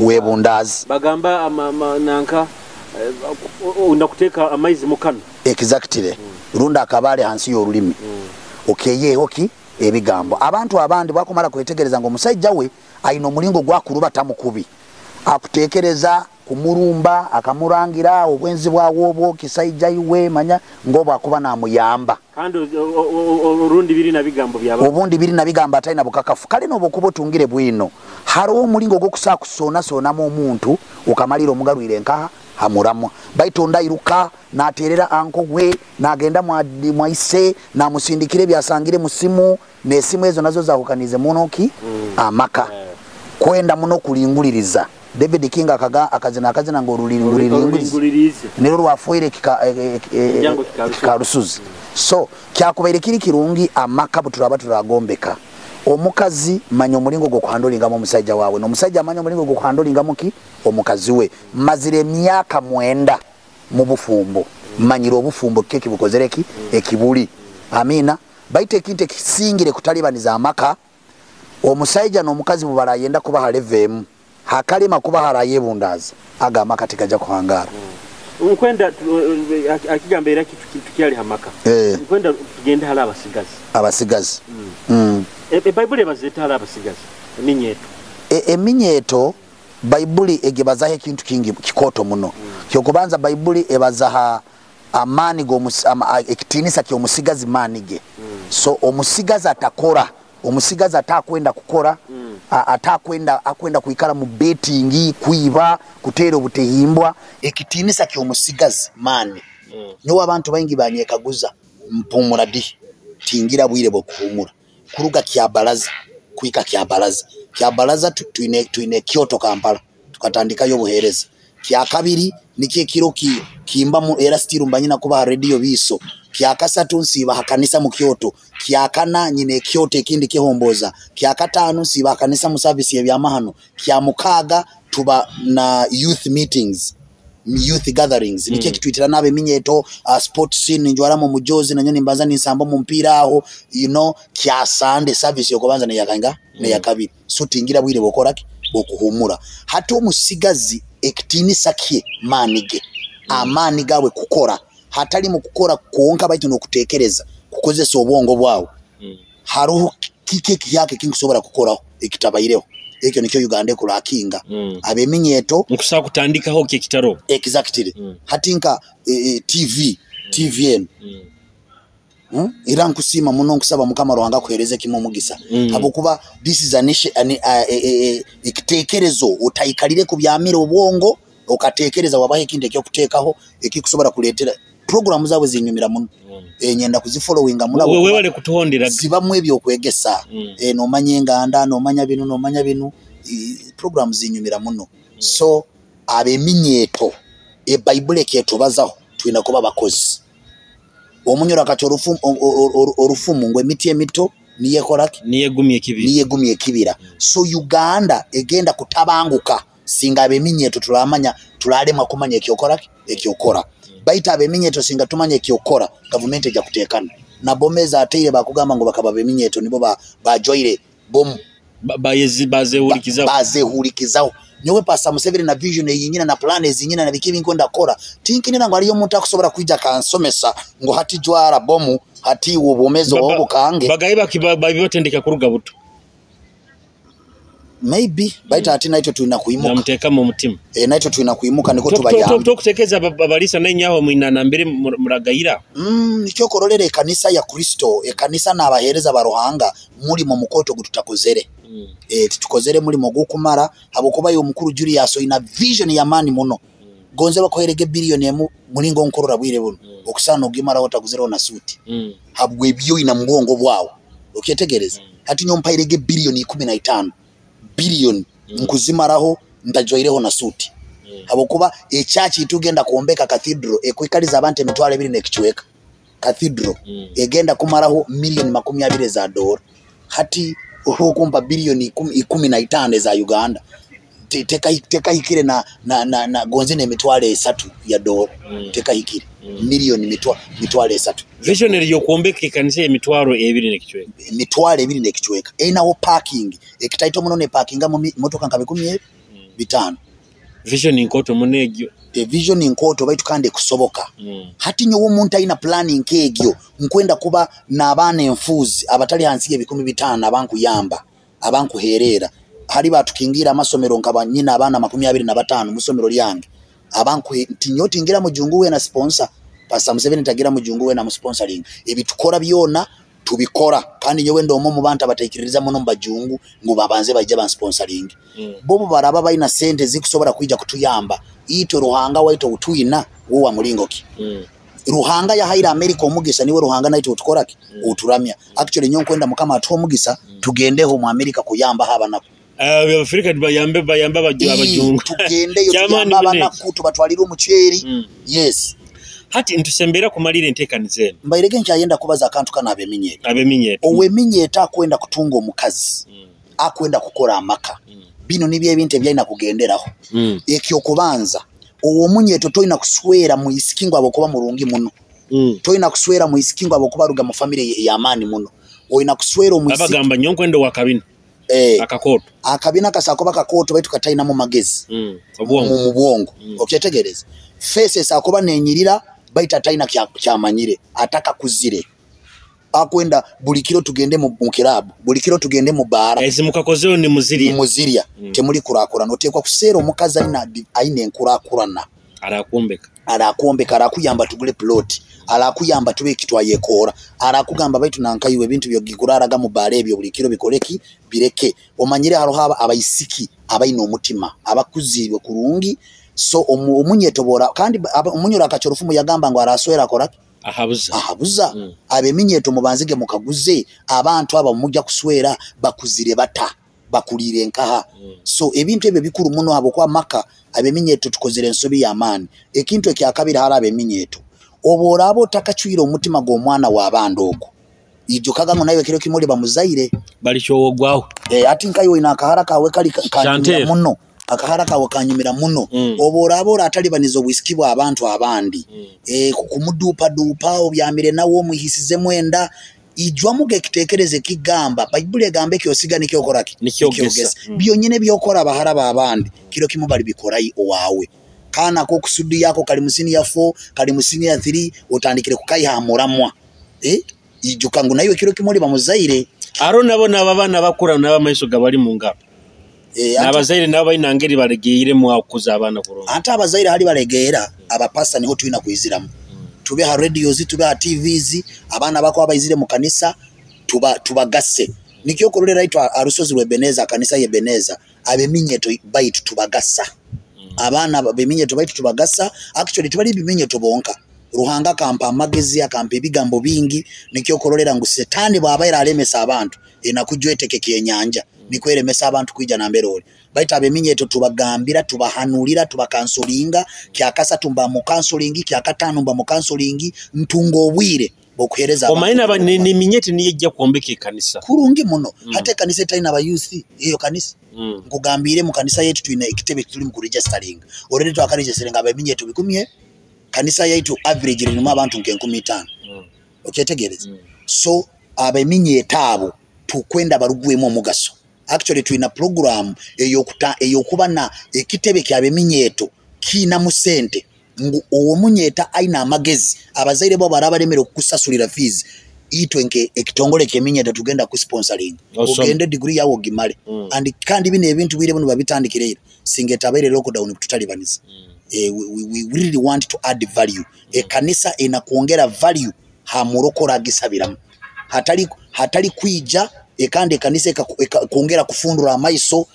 webundaazi. Bagamba nanka ndakuteeka amaizi mukano. Exactly. Runda akabale hansi y'olulimi. Okeyeho ki ebigambo. Abantu abandi bakumara kwetegereza ngo omusajja we ayina omulingo gwa tamukubi. Akutekereza kumurumba akamurangira obwenzi bwawo obwo kisaija iwe manya ngoba akuba namuyamba. Kandi orundi biri na bigambo byaba. Obundi biri na bigambo ataina bukakafu. Kale no bokubo tungire bwino. Hariho omulingo gwo kusona sona mu omuntu ukamalira omugarwire nkaha hamuramu. Baitu ndairuka naterera anko gwe nagenda mwaise na musindikire byasangire musimu nesimu ezo nazo zahukanize munoki amaka. Kwenda muno kulinguliriza. David King akaga akazina akazina ngo rulingulirize nero rwafuire kikarusuzi. So kyakubaire kiri kirungi amaka buturaba turagombeka. Omukazi manya omulingo gwo kuhandlinga mu musajja wawe n'omusajja manya omulingo gwo kuhandlinga muki omukazi we. Mazire emyaka 9 mu bufumbo. Manyira obufumbo keki bukozereki ekibuli. Amina. Baite ekintu ekisingire kutalibaniza amaka omusajja n'omukazi bubarayenda kuba halevemu. Hakalima kuba harayebundaza aga amaka tikaja kuhangara. Nkwenda akigamba era tukyali hamaka. Nkwenda tugende hala abasigazi. Abasigazi. Baibuli ebazeta hala abasigazi. Eminyeto. Eminyeto Baibuli egebazaho ekintu kingi kikoto muno. Kyokubanza Baibuli ebazaha amani go ekitinisa ky'omusigazi maani ge. So omusigazi atakora, omusigazi atakwenda kukora, atakwenda akwenda kuikara mu betting, kuiba, kutera obutehimbwa. Ekitinisa ky'omusigazi maani. Niwo abantu baingi banyekaguza mpumura di tingira bwire bwo kuhumura. Kuruga kyabalaza kuika kyabalaza. Kyabalaza tuine Kyoto Kampala tukatandikayo obuhereza. Kya kabiri nikye kiro kimba mu era stiru mbanyina kuba radio biso. Kya kasatu nsiba hakanisa mu Kyoto. Kya kana nyine Kyoto ekindi kihomboza. Kya katano nsiba hakanisa mu service y'ebyamahano. Kya mukaga tuba na youth meetings, youth gatherings. Nikye kitwitira nabe minyeto sport scene njwaramo mujozi na nyoni mbanza ninsambo mu mpira aho, you know. Kya Sunday service yokubanza ne yakanga ne yakabiri. So tingira bwire bokoraki bokuhumura. Hati omusigazi ekitinisa kye maani ge. Amaani gawe kukora. Hatali mu kukora kuonka baitu n'okutekereza kukozesa obwongo bwawe. Haruho kike kiyake kinkusobora kukoraho ekitabaireho. Ekyo nikyo Uganda ekurakinga. Mm. Abeminyeto Nkusaba kutandikaho kyekitaro. Exactly. Mm. Hati nka TV TVN. Mm. Era nkusiima muno, nkusaba Mukama Ruhanga akuhereze kimu omugisa. Habwokuba this is an ekiteekerezo otaikalire ku byamire obwongo okateekereza wabaho ekintu ekyokuteekaho ekikusobola kuleetera programu zaabwe zinyumira muno. Nyenda kuzifollowinga muno habwokuba Wewale kutuhondera. Zibamu ebyokwegesa. Nomanya enganda, nomanya binu, nomanya binu. Programu zinyumira muno. So abeminyeeto ebaibuli ekyetubazaho tulina kuba bakozi. Omunyoro akati orufumu ngu emiti emito niyekoraki? Niyegumya ekibira. Niyegumya ekibira. So Uganda egenda kutabanguka singa abeminyeeto turamanya, turalemwa kumanya ekyokoraki ekyokora. Baita abeminyeeto singa tumanya ekyokora, gavumenti ejja kuteekana. Na bomeza ateire bakugamba ngu bakaba abeminyeeto nibo bajoire bomu. Bazehulikizaho. Bazehulikizaho. Nyowe Pastor Museveni na vision eyinyina na plan ezinyina na biki binkwenda kora. Tinkinira ngu aliyo omuntu akusobola kwija kansomesa ngu hati jwara bomu, hati iwe obwomeezi obu kange. Bagayi babibatendeka kuruga buto. Maybe baita ati naitwe tulina kuimuka. Namuteeka mu mutima. Naitwe tulina kuimuka niko tubayamba. Tokutekeeza abalisa n'enyaho mwina mbere muragayira. Nikyo korolera ekanisa ya Kristo, ekanisa n'abaheereza ba Ruhanga mulimo mukoto gututakozere. Titukozere mulimo gukumara habwokuba yo mukuru Julius ina vision ya mani muno. Gonze bakoherege billion emu mulingo nkorora bwire buno. Okusana ogimara otaguzereho na suti. Habwe ebyo ina mugongo bwawo. Okyetegereza. Hati nyompairege billion 15. Billion nkuzimaraho ndajoireho na suti. Habwokuba echachi tugenda kuombeka cathedral ekwikaliza abantu emitwalo ebiri n'ekichweka. Cathedral egenda kumaraho milioni makumi abiri za dola. Hati okumpa bilioni 15 za Uganda. Tekahikire na gonze n'emitwalo esatu ya dola. Tekahikire. Milioni mitwalo esatu. Visionary yokuombeka ekanisa emitwalo ebiri n'ekichweka. Emitwalo ebiri n'ekichweka. Einawo parking. Ekitaito muno ne parkinga mu motoka nka bikumi bitano. Vision nkoto munegyo. Vision nkoto baitu kandi kusoboka. Hati nyowe omuntu alina planning nk'egyo nkwenda kuba n'abaana enfuuzi abatali hansi y'ebikumi bitano abankuyamba abankuheerera. Hari batukingira amasomero nka banyina abaana makumi abiri na batano mu ssomero lyange. Abankuhe nti nyowe tingira mujungu we na sponsor. Pastor Museveni tagira mujungu we na mu sponsoring. Ebitukora byona tubikora kandi nyowe ndomo mu bantu abatekereza muno mbajungu ngu babanze bajja ban sponsoring. Bobo baraba balina sente zikusobola kwijja kutuyamba. Ito Ruhanga waito utuyina wo wa mulingo ki. Ruhanga yahaira America omugisa niwe Ruhanga naito utukora ki? Uturamya. Actually nyo nkwenda Mukama atuhe omugisa tugendeho mu America kuyamba habanaku. Abafrika bayambe bayamba abajungu. Tugendeyo tuyamba abanaku tubatwalire omuceeri. Yes. Hati ntusembera kumalira enteekaniza eno. Mbairege nkyayenda kubaza akantu kano abeminyeeto. Abeminyeeto. Oweminyeeto akwenda kutunga omukazi. Akwenda kukora amaka. Bino nibyo ebintu ebyalina kugenderaho. Ekyokubanza, owomunyeeto tolina kuswera mu isiki ngu abokuba mulungi muno. Tolina kuswera mu isiki ngu abokuba aruga mu famire ey'amaani muno. Olina kuswera omuisiki. Abagamba nnyo nkwenda wa kabina. Akakooto. Akabina kasakoba kakooto baitu katalinamu magezi. Obwongo. Mu bwongo. Okyetegereza. Face esakoba nenyirira baitu atalina kyamanyire, ataka kuzire. Akwenda buli kiro tugende mu kilabu, buli kiro tugende mu baara. Ezi mukakozeyo ni muzirya. Muzirya. Temuli kurakurana. Oteekwa kuseera omukazi alina enkurakurana. Arakuombeka. Arakuombeka, arakuyamba tugule plot. Arakuyamba tube ekitwayekoora. Arakugamba baitu nankayiwe ebintu byogiguraraga mu baara ebyo buli kiro bikoleki bireke. Omanyire hariho abaisiki abalina omutima, abakuziibwe kurungi. So omunyeto bora kandi omunyoro akachorofumu yagamba ngo araswera akora ahabuza. Ahabuza. Abeminyeto mubanzige mukaguze abantu aba mujja kuswera bakuzire bata bakulire nkaha. So ebintu ebyo bikuru muno abo kwa maka abeminyeto tukozere ensobi ya maani. Ekintu ekyakabiri hari abeminyeto oborabo takachwira omutima gw'omwana w'abandi ogwo ijukaga ngo nawe kiro kimuli bamuzaire balikyowogwaho. Ati nkayo ina akahara kawe kali kanyumira muno. Akahara kawe kanyumira muno. Oborabo atalibaniza obwisiki bw'abantu abandi. Kumudupa dupa obyamire nawo omuhisize mwenda ijwamuge ekiteekerezo kigamba Baibuli egamba ekyosiga nikyokora ki? Nikyogesa. Byonyine byokora abahara b'abandi kiro kimu bali bikorayi owawe. Kana ko kusudi yako kali musini ya 4 kali musini ya 3 otandikire kukayihamuramwa. Ijuka ngu nayo kiro kimuli bamuzaire. Aro nabo n'abana bakura n'abamaiso gabali mu ngabo. N'abazaire nabo balina ngeri balegeiremu aho kukuza abaana kurungi. Ate abazaire hali balegeera, abapasta niho tulina kwiziramu, tube ha radios, tube ha TVs, abaana bako abaizire mu kanisa tubagase. Nikyo okurorera itwe arusozi rwa Ebeneza, kanisa ye Ebeneza, abeminyeto baitu tubagasa. Abaana beminyeto baitu tubagasa, actually tibali biminyeto bonka. Ruhanga akampa amagezi, akampa ebigambo bingi, nikyo okurorera ngu setani bw'abaire alemesa abantu, enakujweteke kyenyanja, nikwo eremesa abantu kwija nambere ori. Baitu abeminyeto tubagambira, tubahanulira, tubakansolinga, kyakasatu mba mu counseling, kyakatano mba mu counseling, ntunga obwire bw'okuheereza abantu. Omanyi n'eminyeti niyo ejja kwombeka ekanisa. Kurungi muno. Hata ekanisa etalina ba youth, eyo kanisa. Nkugambire mu kanisa yetu tulina ekitebe tuli mu kuregistering. Already twakaregistering abeminyeto bikumye. Kanisa yaitu average erimu abantu nk'enkumi itaano. Okyetegereza? So abeminyeto abo tukwenda barugwemu omugaso. Actually tulina program eyokuba na ekitebe ky'abeminyeto kiina mu sente ngu owomunyeeta aina amagezi, abazaire bo barabalemera okukusasulira fees, itwe nke ekitongole ky'eminyeto tugenda ku sponsoring. Awesome. Ogende degree yawo ogimale. And kandi bino ebintu bwire buno babitandikira era singa etabaire lockdown kututalibaniza. We really want to add value. Ekanisa enakwongera value ha murokora agisabiramu. Hatali kwija ekandi ekanisa ekakwongera kufundura amaiso.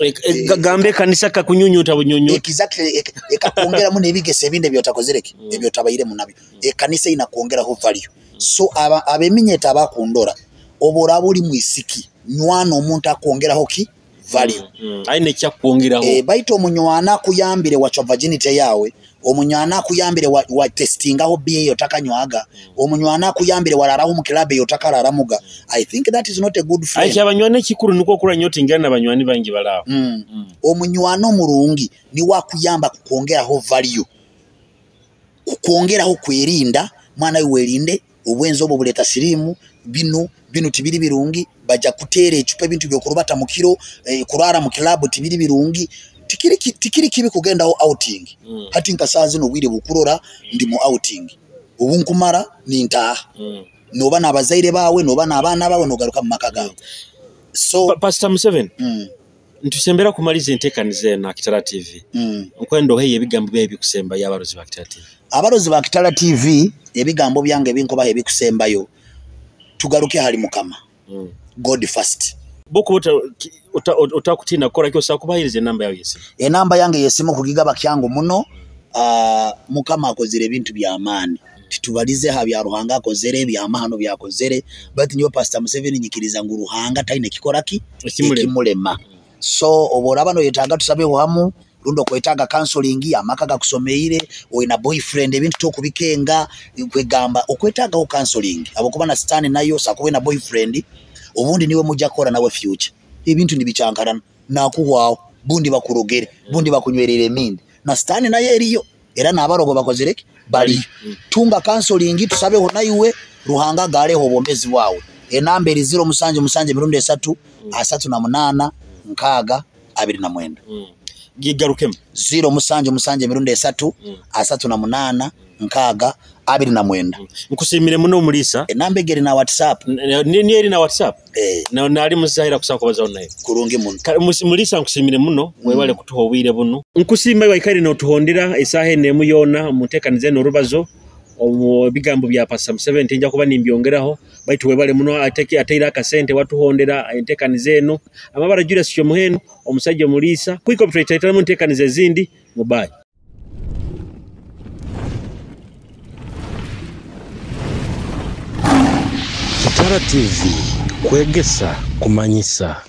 Gambe ekanisa kakunyunyuta bunyunyuta. Exactly, ekakwongeramu n'ebigese ebindi ebyotakozereke, ebyotabairemu nabyo. Ekanisa inakwongeraho value. So abeminyeto abakundora, oba oraba ori mwisiki, nywana omuntu akwongeraho ki value. Aine ekyakwongeraho. Baitu omunywana akuyambire wacwa virginity yawe, omunywana akuyambire wa testingaho beer eyo takanywaga, omunywana akuyambire wararaho mu club eyo takararamuga. I think that is not a good friend. Aiki abanywana ekikuru niko okura nnyo otingana n'abanywani bangi balaawo. Omunywana omurungi niwe akuyamba kukwongeraho value, kukwongeraho kwerinda, mwana we werinde obwenzi obwo buleta sirimu, bino tibiri birungi, bajja kuteera ecupa ebintu byokurubata mu kiro, kurara mu club tibiri birungi. Tikiri kibi kugendaho outing. Hati nka saa zino obwire bukurora ndi mu outing, obu nkumara nintaaha. Noba n'abazaire bawe, noba n'abaana bawe, nogaruka mu maka gawe. So, Pastor Museveni, ntusembera kumaliza enteekaniza eno Kitara TV. Nkwenda oheyo ebigambo byawe ebikusembayo abarozi ba Kitara TV. Abarozi ba Kitara TV, ebigambo byange ebinkubaho ebikusembayo, tugaruke hali Mukama. God first. Boko otakutina kukola ki osobola kubahiriza enamba yawe y'essimu? Enamba yange y'essimu kugigaba kyangu muno. Mukama akozere ebintu by'amaani, titubalize ha bya Ruhanga akozere, ebyamahano byakozere, but niyo Pastor Museveni nyikiriza ngu Ruhanga taine kikora ki? Ekimulema. Ekimulema. So oboraba noyetaaga tusabeho hamu, rundi okwetaaga counseling, amaka gakusomeire, oyina boyfriend, ebintu tokubikenga, kwegamba okwetaagaho counseling, abakuba na sitani nayo sakuba na boyfriend, obundi niwe mujja kukola nawe future. Ebintu nibicyankarana, nakuhwaho, bundi bakurogere, bundi bakunywerere emindi, na sitani nayo eriyo, era n'abarogo bakozere ki? Bali. Tunga counseling, tusabeho naiwe, Ruhanga agareho obwomezi bwawe. Enamba eri zero musanju musanju emirundi esatu, asatu na munaana, nkaaga, abiri na mwenda. Gigarukemu. Zero musanju musanju emirundi esatu, asatu na munaana, nkaaga, abiri na mwenda. Nkusiimire muno Omulisa. Enamba egeri na WhatsApp. Ni eri na WhatsApp? Nali muzahira kusaba kubazaho naye. Kurungi muno. Mulisa nkusiimire muno, webale kutuha obwire buno. Nkusiima waikaire n'otuhondera esaaha eno emu yoona mu nteekaniza eno orubazo, omu bigambo bya Pastor Museveni tinja kuba nimbyongeraho, baitu webale muno ateire akasente watuhondera enteekaniza eno. Amabara Julius Kyomuhendo, omusajja Omulisa, kwiko bitwetaitaramu enteekaniza ezindi, mubayi. Kitara TV, kwegesa, kumanyisa.